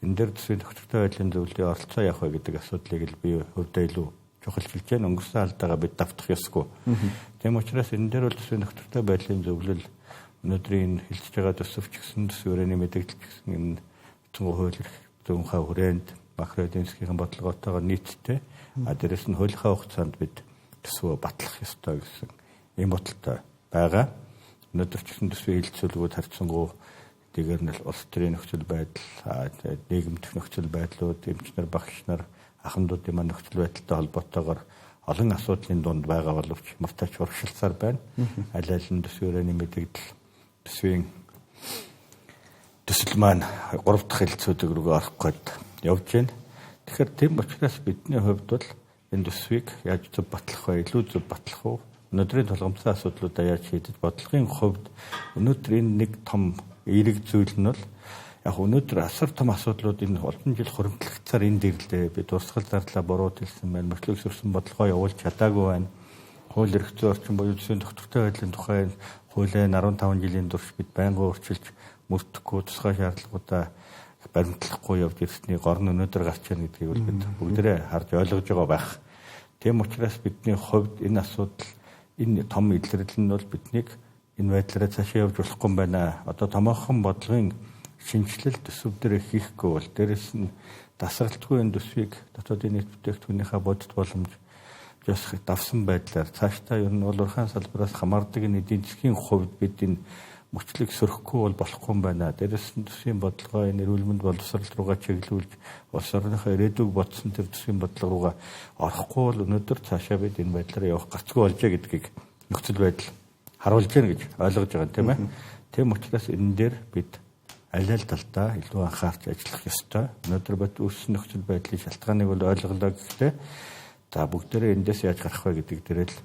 Энэ дээр төсвийн төгтөртэй байдлын зөвлөлийн оролцоо яах вэ гэдэг асуудлыг л би хувьдаа илүү чухалчилж байна. Өнгөрсөн алдаагаа бид давтах ёсгүй. Тийм учраас энэ дээр бол төсвийн төгтөртэй байдлын зөвлөл өнөөдрийн энэ хэлж байгаа төсөв ч гэсэн төсвийн хүрээний мэдээлэл ч гэсэн энэ хэцүү хууль эрх зүйнхаа хүрээнд макро эдийн засгийн бодлоготойгоо нийцтэй. А дээрэс нь хуулийнхаа хугацаанд бид төсвөө батлах ёстой гэсэн ийм бодолтой байгаа. Өнөөдөр ч гэсэн төсвийн хилцүүлгүүд харьцангуй хэдийгээр нь улс төрийн нөхцөл байдал, нийгэмдэх нөхцөл байдлууд, эмчнэр, багш нар, ахмадуудын маань нөхцөл байдалтай холбоотойгоор олон асуудлын дунд байгаа боловч мартаач урагшилцаар байна. Аль аль нь төсвийн хүрээний мэдээлэл, төсвийн төсөл маань 3 дахь хэлцүүдэг рүүгээ орох гээд явж байна. Тэгэхээр тийм учраас бидний хувьд бол энэ төсвийг яаж зөв батлах вэ? Илүү зөв батлах уу? Өнөөдрийн тулгамдсан асуудлуудаа яаж шийдэж бодлогын хувьд өнөөдөр энэ нэг том эерэг зүйл нь бол яг өнөөдөр асар том асуудлууд энэ олон жил хуримтлагцаар энд ирлээ. Би дурсгал зарлаа буруу хэлсэн байна. Мөртлөг сөрсөн бодлогоо явуулж чадаагүй байна. Хууль эрх зүйн орчин буюу төсвийн тогтвортой байдлын тухай хуулиа 15 жилийн турш бид байнгын өөрчилж мөрдөхгүй тусгай шаардлагуудаа баримтлахгүй явж ирсний гор нь өнөөдөр гарч ирнэ гэдгийг бол бид бүгдээрээ харж ойлгож байгаа байх. Тийм учраас бидний хувьд энэ асуудал, энэ том илрэл нь бол биднийг энэ байдлаараа цаашаа явж болохгүй юм байна. Одоо томоохон бодлогын шинэчлэл төсөв дээр хийхгүй бол дээрэс нь дасгалтгүй энэ төсвийг дотоодын нийт бүтээгдэхүүнийхээ бодит боломж ёс давсан байдлаар цаашдаа ер нь бол урхан салбараас хамаардаг энэ эдийн засгийн хувьд бид энэ мөчлөг сөрөхгүй бол болохгүй юм байна. Дээрэс нь төсвийн бодлогоо энэ эрүүл мэнд боловсрол руугаа чиглүүлж улс орныхоо ирээдүйг бодсон тэр төсвийн бодлого руугаа орохгүй бол өнөөдөр цаашаа бид энэ байдлаар явах гацгүй болжээ гэдгийг нөхцөл байдал харуулж байна гэж ойлгож байгаа юм, тийм ээ. Тийм учраас энэ дээр бид аль аль талдаа илүү анхаарч ажиллах ёстой. Өнөөдөр бод үүссэн нөхцөл байдлын шалтгааныг бол ойлголоо, гэхдээ за бүгдээрээ эндээс яаж гарах вэ гэдэг дээр л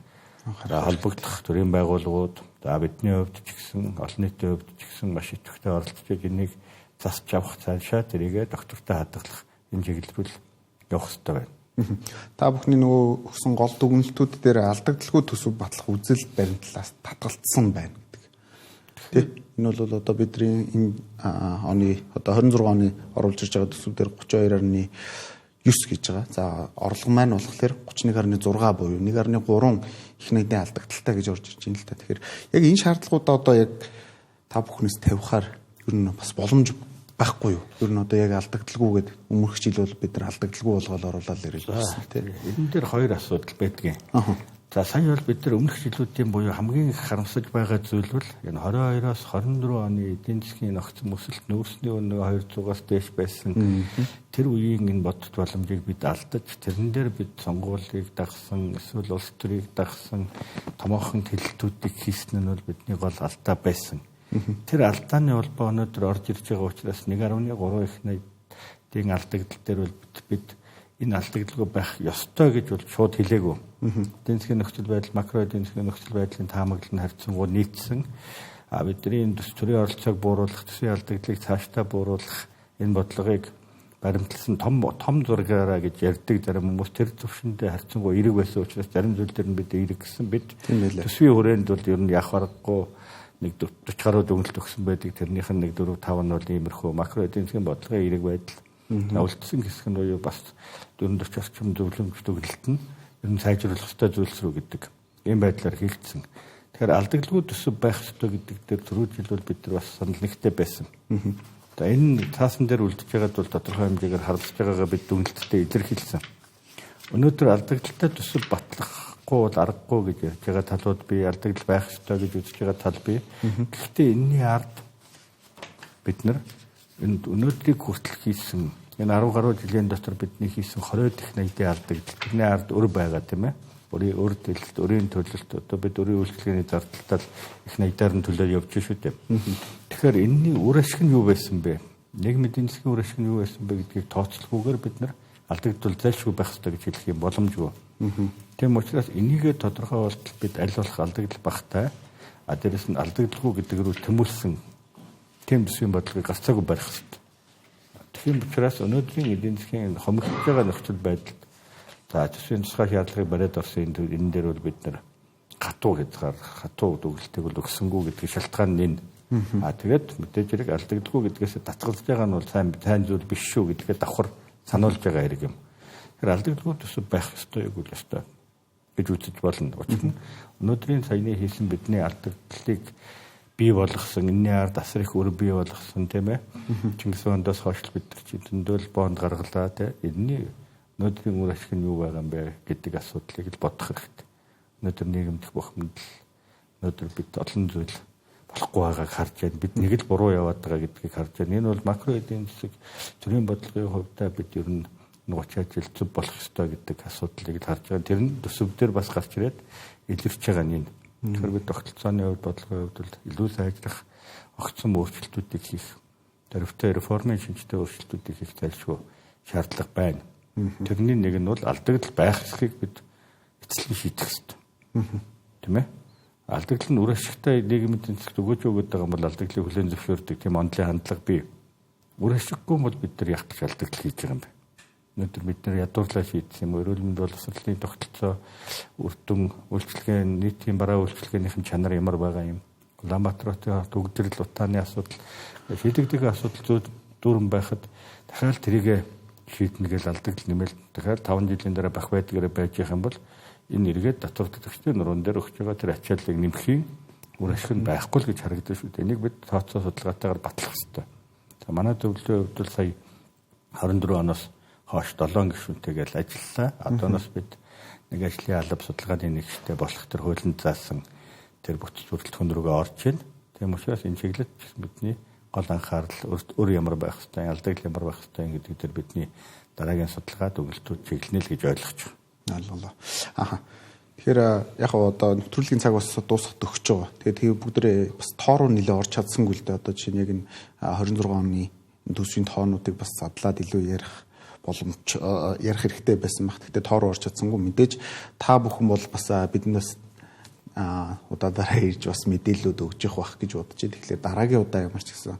холбогдох төрийн байгууллагууд, за бидний хувьд ч гэсэн, олон нийтийн хувьд ч гэсэн маш идэвхтэй оролцож энийг засч авах, цаашаа тэрийгэ доктортой хадгалах энэ чиглэл рүү явах ёстой байна. Та бүхний нөгөө өгсөн гол дүгнэлтүүд дээр алдагдaltaгүй төсөв батлах үзэл баримтлалаас татгалцсан байна гэдэг. Тэ? Энэ бол одоо бидний энэ оны одоо 26 оны оруулж ирж байгаа төсөв дээр 32.9 гэж байгаа. За орлого маань болохоор 31.6 буюу 1.3 их нэгдийн алдагдaltaй гэж орж ирж байна л та. Тэгэхээр яг энэ шаардлагуудаа одоо яг та бүхнээс тавихаар ер нь бас боломж байхгүй юу? Ер нь одоо яг алдагдaltaгүй гэдэг өмнөх жил бол бид нар алдагдaltaгүй болгоод оруулаад ирэл байсан тийм. Энэ дээр хоёр асуудал байдгийн. За сая бол бид нар өмнөх жилүүдийн буюу хамгийн их харамсаж байгаа зүйл бол энэ 22-оос 24 оны эдийн засгийн огцом өсөлт нүүрсний үнэ 200-аас дээш байсан тэр үеийн энэ бодит боломжийг бид алдаж, тэрэн дээр бид сонгуулийг дагсан, эсвэл улс төрийг дагсан томоохон төлөлтүүдийг хийсэн нь бол бидний гол алдаа байсан. Тэр алдааны улбаа өнөөдөр орж ирж байгаа учраас 1.3 их найдын алдагдал дээр бол бид энэ алдагдaltaгүй байх ёстой гэж бол шууд хэлээгүй. Эдийн засгийн нөхцөл байдал, макро эдийн засгийн нөхцөл байдлын таамаглал нь харьцангуй нийцсэн. А бидний энэ төрийн оролцоог бууруулах, төсвийн алдагдлыг цаашдаа бууруулах энэ бодлогыг баримтлсан том том зургаараа гэж ярьдаг зарим хүмүүс тэр төвшөндөө харьцангуй эерэг байсан учраас зарим зүйл дээр нь бид эерэг гэсэн. Бид төсвийн хүрээнд бол ер нь явах аргагүй нэг 40 гаруй дүгнэлт өгсөн байдаг. Тэрнийх нь нэг 4 5 нь бол иймэрхүү макро эдийн засгийн бодлогын эерэг байдал. Үлдсэн хэсэг нь буюу бас 40 орчим зөвлөмж дүгнэлт нь ер нь сайжруулах ёстой зүйлс рүү гэдэг ийм байдлаар хийгдсэн. Тэгэхээр алдагдaltaгүй төсөв байх ёстой гэдэг дээр түрүү жил бол бид нар бас санал нэгтэй байсан. За энэ цаасан дээр үлдэж байгаад бол тодорхой хэмжээгээр харагдаж байгаагаа бид дүгнэлттэй илэрхийлсэн. Өнөөдөр алдагдaltaй төсөв батлахгүй бол аргагүй гэж ярьж байгаа талууд бий, алдагдал байх ёстой гэж үзэж байгаа тал бий. Гэхдээ энэний ард бид нар энэ өнөөдрийг хүртэл хийсэн энэ 10 гаруй жилийн дотор бидний хийсэн 20 дэх 80-ийн алдагдал тэрний ард өр байгаа, тийм ээ. Өрийн өр дэлэлт, өрийн төлөлт, одоо бид өрийн үйлчилгээний зардалтал их 80-аар нь төлөө явж шүү дээ. Тэгэхээр энэний үр ашиг нь юу байсан бэ? Нийгмийн эдийн засгийн үр ашиг нь юу байсан бэ гэдгийг тооцлохгүйгээр бид нар алдагдвал зайлшгүй байх ёстой гэж хэлэх юм боломжгүй. Тийм учраас энийгээ тодорхой болтол бид аль болох алдагдал багтай, а дээрэс нь алдагдaltaгүй гэдэг рүү тэмүүлсэн тийм төсвийн бодлогыг гарцаагүй барих ёстой. Тийм учраас өнөөдрийн эдийн засгийн хомигдож байгаа нөхцөл байдалд за төсвийн тусгай шаардлагыг бариад орсон энэ дээр бол бид нар хатуу хязгаар, хатуу дүгэлтийг бол өгсөнгүү гэдгийг шалтгаан нь энэ. А тэгээд мэдээж хэрэг алдагдaltaгүй гэдгээс татгалзаж байгаа нь бол сайн сайн зүйл биш шүү гэдгээ давхар сануулж байгаа хэрэг юм. Тэгэхээр алдагдaltaгүй төсөв байх ёстой юу л ёстой гэж үзэж болно. Учир нь өнөөдрийн саяны хийсэн бидний алдагдлыг бий болгосон, энэний ард асар их үр бий болгосон, тийм ээ. Чингис хаандаас хойш бид нар чи зөндөл бонд гаргалаа, тийм. Энэний өнөөдрийн үр ашиг нь юу байгаа юм бэ гэдэг асуудлыг л бодох хэрэгтэй. Өнөөдөр нийгэмдэх бухимдал, өнөөдөр бид олон зүйл болохгүй байгааг харж байна. Бид нэг л буруу яваад байгаа гэдгийг харж байна. Энэ бол макро эдийн засаг төрийн бодлогын хувьдаа бид ер нь 30 жил зөв болох ёстой гэдэг асуудлыг л харж байгаа. Тэр нь төсөв дээр бас гарч ирээд илэрч байгаа нь энэ. Тэгэхээр бид тогтолцооны хувьд, бодлогын хувьд бол илүү сайжрах огцом өөрчлөлтүүдийг хийх, дөрвтэй реформын шинжтэй өөрчлөлтүүдийг хийх зайлшгүй шаардлага байна. Тэрний нэг нь бол алдагдал байх эсхийг бид эцэслэн шийдэх ёстой. Тийм ээ? Алдагдал нь үр ашигтай нийгмийн эдийн засагт өгөөж өгöd байгаа юм бол алдагдлыг хүлээн зөвшөөрдөг тийм онлын хандлага бий. Үр ашиггүй бол бид нар яг гэж алдагдал хийж байгаа юм бэ? Өнөөдөр бид нар ядуурлаа шийдсэн юм, эрүүл мэнд боловсролын тогтолцоо, үр дүн, үйлчилгээ, нийтийн бараа үйлчилгээнийхэн чанар ямар байгаа юм. Улаанбаатар хотын төгдрөл, утааны асуудал, шийдэгдэг асуудал зүү дүүрэн байхад дахиад тэрийгэ шийднэ гэж алдагдал нэмэлт дахиад 5 жилийн дараа бах байдгаараа байж явах юм бол энэ эргээд татвар төлөгчдийн нуруунд дээр өгч байгаа тэр ачааллыг нэмэхийн үр ашиг нь байхгүй л гэж харагдаж шүү дээ. Энийг бид тооцоо судалгаатайгаар батлах хэрэгтэй. За манай зөвлөлийн хувьд бол сая 24 оноос хойш 7 гишүүнтэйгээ л ажиллалаа. Одооноос бид нэг ажлын алба судалгааны нэгжтэй болох тэр хуулинд заасан тэр бүтц бүрэлдэхүүн рүүгээ орж байна. Тийм учраас энэ чиглэлд бидний гол анхаарал өр ямар байх хэвтэй, алдагдал ямар байх хэвтэй гэдэг дээр бидний дараагийн судалгаа дүгнэлтүүд чиглэнэ л гэж ойлгож байна. Ойлголоо. Аха. Тэгэхээр яг одоо нэвтрүүлгийн цаг бас дуусах төгсөж байгаа. Тэгээд тэгээ бүгдээрээ бас тоо руу нэлээ орж чадсангүй л дээ. Одоо жишээ нь яг энэ 26 оны төсвийн тоонуудыг бас задлаад илүү ярих боломж ярих хэрэгтэй байсан баг. Гэхдээ тоо руу орж чадсангүй. Мэдээж та бүхэн бол бас биднээс удаа дараа ирж бас мэдээллүүд өгж явах байх гэж бодож байна. Тэгэхээр дараагийн удаа ямар ч гэсэн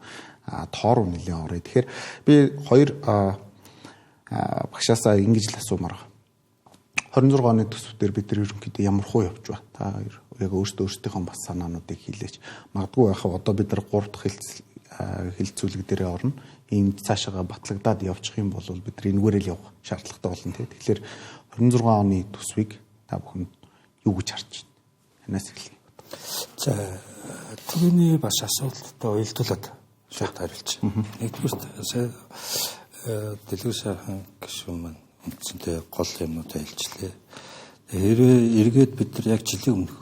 тоо руу нэлээ оръё. Тэгэхээр би хоёр багшаасаа ингэж л асуумаар байгаа. 26 оны төсөв дээр бид нар ерөнхийдөө ямар хуу явж ба. Та яг өөрсдийнхөө бас санаануудыг хэлээч. Магадгүй байхав одоо бид нар 3 дахь хилцүүлэг дээрээ орно. Ийм цаашаага батлагдаад явчих юм бол бид нар энүүгээрээ л явах шаардлагатай болно тий. Тэгэхээр 26 оны төсвийг та бүхэн юу гэж харж байна? Танаас эхлэе. За түүний бас асуулттай уялдуулаад шууд хариулчих. Нэгдүгээр сая Дэлгэр сайхан гишүүн маань үндсэндээ гол юмнуудаа хэлжлээ. Хэрвээ эргээд бид нар яг жилийн өмнөх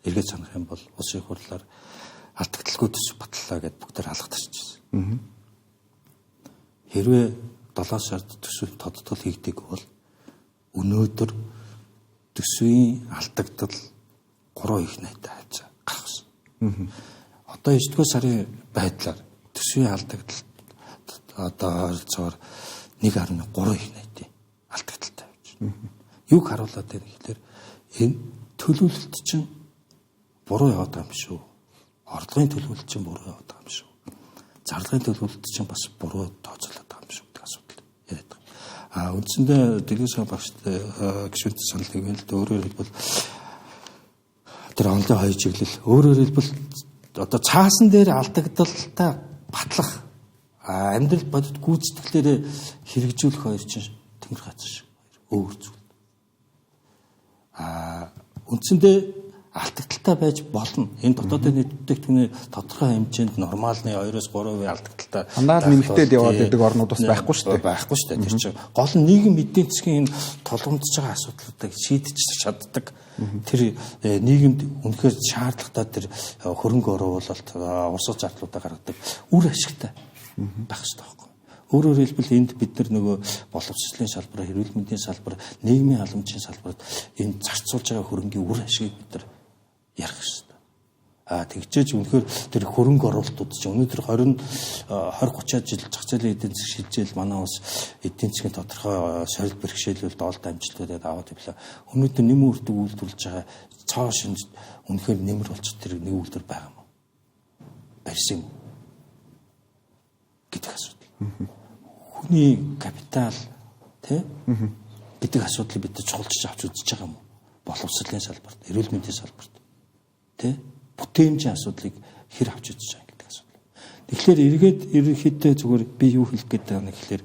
эргээд санах юм бол улсын хурлаар алдагдaltaгүй төсөв батллаа гэд бүгд тэр алга тарчсан. Хэрвээ 7 сард төсөв тодтол хийгдэг бол өнөөдөр төсвийн алдагдал 3 их найтай хавцаа гарах гэсэн. Одоо 9 дугаар сарын байдлаар төсвийн алдагдал одоо ойролцоогоор 1.3 их найтын алдагдaltaй байж байна. Юг харуулад байна гэхэлэр энэ төлөвлөлт чинь буруу яваад байгаа юм шүү. Орлогын төлөвлөлт чинь буруу яваад байгаа юм шүү. Зарлагын төлөвлөлт чинь бас буруу тооцоолоод байгаа юм шүү гэдэг асуудал яриад байгаа. А үндсэндээ Дэлгэр багштай гишүүнтэй санал нэг юм л дээ. Өөрөөр хэлбэл тэр онлын хоёр чиглэл, өөрөөр хэлбэл одоо цаасан дээр алдагдaltaй батлах, амьдрал бодит гүйцэтгэлээрээ хэрэгжүүлэх хоёр чинь тэнгэр газар шиг өөр зүйл. А үндсэндээ алдагдaltaй байж болно. Энэ дотоодын нийт бүтээгдэхүүний тодорхой хэмжээнд нормалны 2-3% алдагдaltaй. Дандаа л нэмэгдээд яваад байдаг орнууд бас байхгүй шүү дээ. Байхгүй шүү дээ. Тэр чинь гол нь нийгэм эдийн засгийн энэ тулгамдж байгаа асуудлуудыг шийдэж чаддаг. Тэр нийгэмд үнэхээр шаардлагатай тэр хөрөнгө оруулалт, урсгал зардлуудаа гаргадаг үр ашигтай байх хэрэгтэй байхгүй. Өөрөөр хэлбэл энд бид нар нөгөө боловсролын салбар, эрүүл мэндийн салбар, нийгмийн халамжийн салбарт энэ зарцуулж байгаа хөрөнгийн үр ашигыг бид нар ярих хэрэгтэй. А тэгжээж үнэхээр тэр хөрөнгө оруулалтууд чинь өнөөдөр 20 30 жил зах зээлийн эдийн засаг шилжээл манай улс эдийн засгийн тодорхой сорил бэрхшээлүүд доолд амжилтуудад аваад явлаа. Өнөөдөр нэм үрдэг үйлдвэрлэж байгаа цоо шинж үнэхээр нэмэр болчих тэр нэг үйлдвэр байгаа юм уу? Барьсан юм гэдэг асуудал. Хүний капитал тий гэдэг асуудлыг бид чухалчж авч үзэж байгаа юм уу? Боловсролын салбарт, эрүүл мэндийн салбарт тий бүтээмжийн асуудлыг хэр авч үзэж байгаа гэдэг асуудал. Тэгэхээр эргээд ерөнхийдөө зүгээр би юу хэлэх гээд байгаа юм гэхээр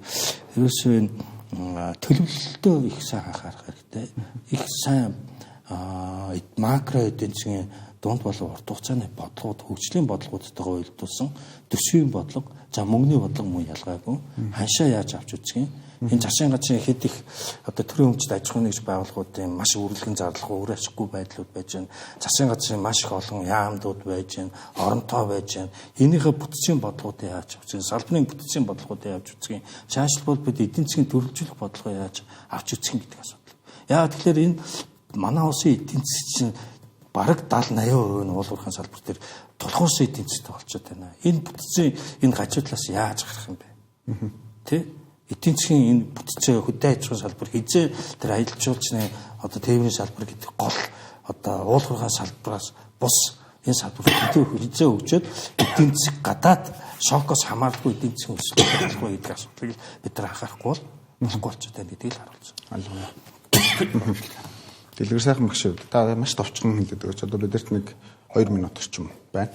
ерөөсөө энэ төлөвлөлтөө их сайн анхаарах хэрэгтэй. Их сайн макро эдийн засгийн дунд болон урт хугацааны бодлогод, хөгжлийн бодлогуудтайгаа уялдуулсан төсвийн бодлого, за мөнгөний бодлого мөн ялгаагүй. Ханшаа яаж авч үзэх юм? Энэ засгийн газрын хэд их одоо төрийн өмчт аж ахуйн нэгж байгууллагуудын маш үргэлгэн зарлах, үр ашиггүй байдлууд байж байна. Засгийн газрын маш их олон яамдууд байж байна, оронтоо байж байна. Энийхээ бүтцийн бодлогуудыг яаж авч үзэх юм? Салбарын бүтцийн бодлогуудыг авч үзэх юм? Цаашдал бид эдийн засгийн төрөлжүүлэх бодлогоо яаж авч үзэх юм гэдэг асуудал. Яагаад тэгэхээр энэ манай улсын эдийн засаг чинь бараг 70 80% нь уулуурхайн салбар дээр тулгуурсан эдийн засгтай болчиход байна. Энэ бүтцийн энэ гажуудлаас яаж гарах юм бэ? Тэ? Эдийн засгийн энэ бүтцээ хөдөө аж ахуйн салбар хизээ тэр аялал жуулчны одоо тээврийн салбар гэдэг гол одоо уулуурхайн салбараас бус энэ салбар хизээ хөгжөөд эдийн засаг гадаад шокоос хамааралгүй эдийн засгийн өсөлт болохгүй гэдэг асуудлыг бид нар анхаарахгүй бол болохгүй болчиход байна гэдгийг л харуулсан. Дэлгэр сайхан багш хувьд та маш товчхон хэлээд өгөөч. Одоо бидэрт нэг 2 минут орчим байна.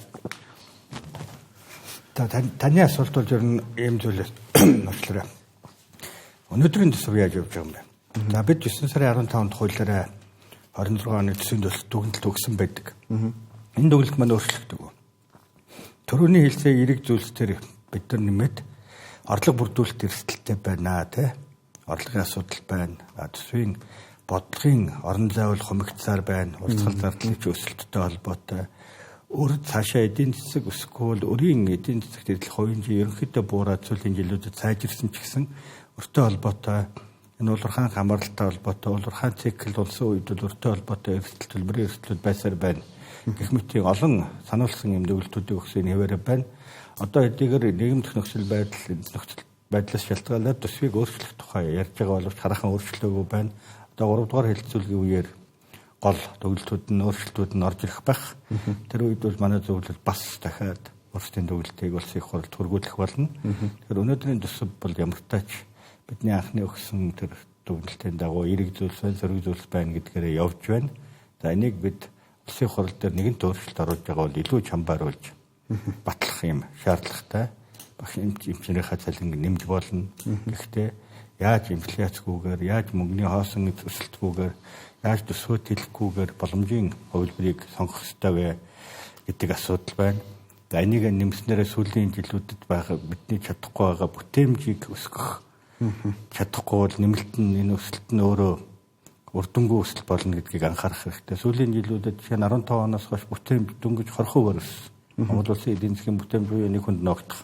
За таны асуулт бол ер нь ийм зүйлээс уучлаарай. Өнөөдрийн төсөв яаж явж байгаа юм бэ? За бид 9 сарын 15-нд хуулиараа 26 оны төсвийн дүгнэлт өгсөн байдаг. Энэ дүгнэлт маань өөрчлөгдөв. Төрөүний хэлцээ эерэг зүйлс төр бид нар нэмээд орлого бүрдүүлэлт эрсдэлтэй байна тий. Орлогын асуудал байна. Төсвийн бодлогын орон зайвал хумигдсаар байна. Урсгал зардлын өсөлттэй холбоотой. Өөр цаашаа эдийн засаг өсөхгүй бол өрийн эдийн засагт ирэх хувийн жин ерөнхийдөө буураад сүүлийн жилүүдэд сайжирсан ч гэсэн өртөө холбоотой энэ улирхаан хамааралтай холбоотой улирхаан цикл улсын үед бол өртөө холбоотой эрсдэл төлбөрийн эрсдлүүд байсаар байна. Гэх мэтийн олон сануулсан юм дүгнэлтүүдийг өгсөн хэвээрээ байна. Одоо хэдийгээр нийгэмдэх нөхцөл байдал нөхцөл байдлаас шалтгаалаад төсвийг өөрчлөх тухай ярьж байгаа боловч хараахан өөрчлөөгүй байна. Одоо 3 дугаар хэлэлцүүлгийн үеэр гол дүгнэлтүүд нь өөрчлөлтүүд нь орж ирэх байх. Тэр үед бол манай зөвлөл бас дахиад өөрсдийн дүгнэлтийг улсын их хурлд хүргүүлэх болно. Тэгэхээр өнөөдрийн төсөв бол ямар ч бидний анхны өгсөн тэр дүгнэлтийн дагуу эерэг зүйлс байна, сөрөг зүйлс байна гэдгээрээ явж байна. За энийг бид улсын их хурал дээр нэгэнт өөрчлөлт оруулж байгаа бол илүү чамбааруулж батлах юм шаардлагатай. Багш эмчнэрийнхаа цалинг нэмж болно. Гэхдээ яаж инфляцгүйгээр, яаж мөнгөний хоосон өсөлтгүйгээр, яаж төсвөө тэлэхгүйгээр боломжийн хувилбарыг сонгох ёстой вэ гэдэг асуудал байна. За энийг нэмснээрээ сүүлийн жилүүдэд байгаа бидний чадахгүй байгаа бүтээмжийг өсгөх чадахгүй бол нэмэлт нь энэ өсөлт нь өөрөө үр дүнгүй өсөлт болно гэдгийг анхаарах хэрэгтэй. Сүүлийн жилүүдэд жишээ нь 15 оноос хойш бүтээмж дөнгөж 20% өссөн. Монгол улсын эдийн засгийн бүтээмж буюу нэг хүнд ногдох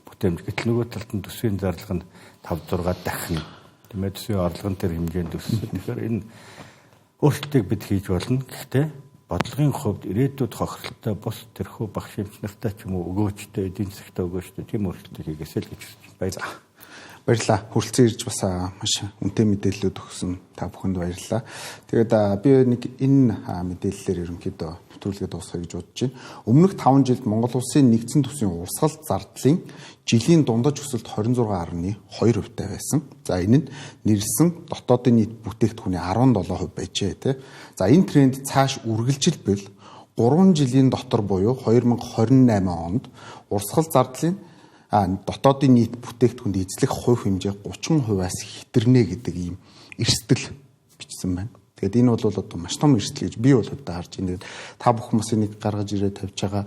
бүтээмж. Гэтэл нөгөө талд нь төсвийн зарлага нь 5 6 дахин. Тийм ээ, төсвийн орлого нь тэр хэмжээнд өссөн. Тэгэхээр энэ өөрчлөлтийг бид хийж болно. Гэхдээ бодлогын хувьд ирээдүйд хохиролтой бус тэрхүү багш эмч нартай ч юм уу өгөөчтэй эдийн засагтай өгөөчтэй тийм өөрчлөлтийг хийгээсэй л гэж хүсэж байна. Баярлалаа. Баярлалаа. Хүрэлцэн ирж бас маш үнэтэй мэдээллүүд өгсөн та бүхэнд баярлалаа. Тэгээд би нэг энэ мэдээллээр ерөнхийдөө нэвтрүүлгээ дуусгая гэж бодож байна. Өмнөх 5 жилд Монгол улсын нэгдсэн төсвийн урсгал зардлын жилийн дундаж өсөлт 26.2% байсан. За энэ нь нэрлсэн дотоодын нийт бүтээгдэхүүний 17% байжээ тий. За энэ тренд цааш үргэлжилбэл 3 жилийн дотор буюу 2028 онд урсгал зардлын дотоодын нийт бүтээгдэхүүнд эзлэх хувь хэмжээ 30%-аас хэтэрнэ гэдэг ийм эрсдэл бичсэн байна. Тэгээд энэ бол одоо маш том эрсдэл гэж би бол хувьдаа харж байна. Тэгээд та бүхэн бас энийг гаргаж ирээд тавьж байгаа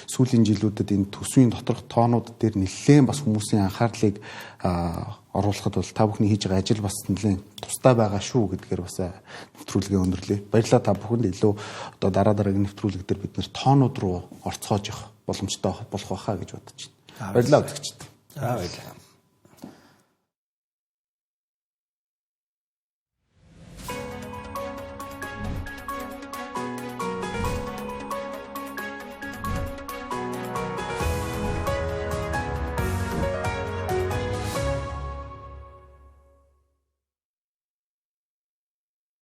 сүүлийн жилүүдэд энэ төсвийн доторх тоонууд дээр нэлээд бас хүмүүсийн анхаарлыг оруулахад бол та бүхний хийж байгаа ажил бас нэлээд тустай байгаа шүү гэдгээр бас нэвтрүүлгээ өндөрлөе. Баярлалаа та бүхэнд. Илүү одоо дараа дараагийн нэвтрүүлэг дээр бид нэр тоонууд руу орцоож явах боломжтой болох байхаа гэж бодож байна. Баярлалаа үзэгчид. За баярлалаа.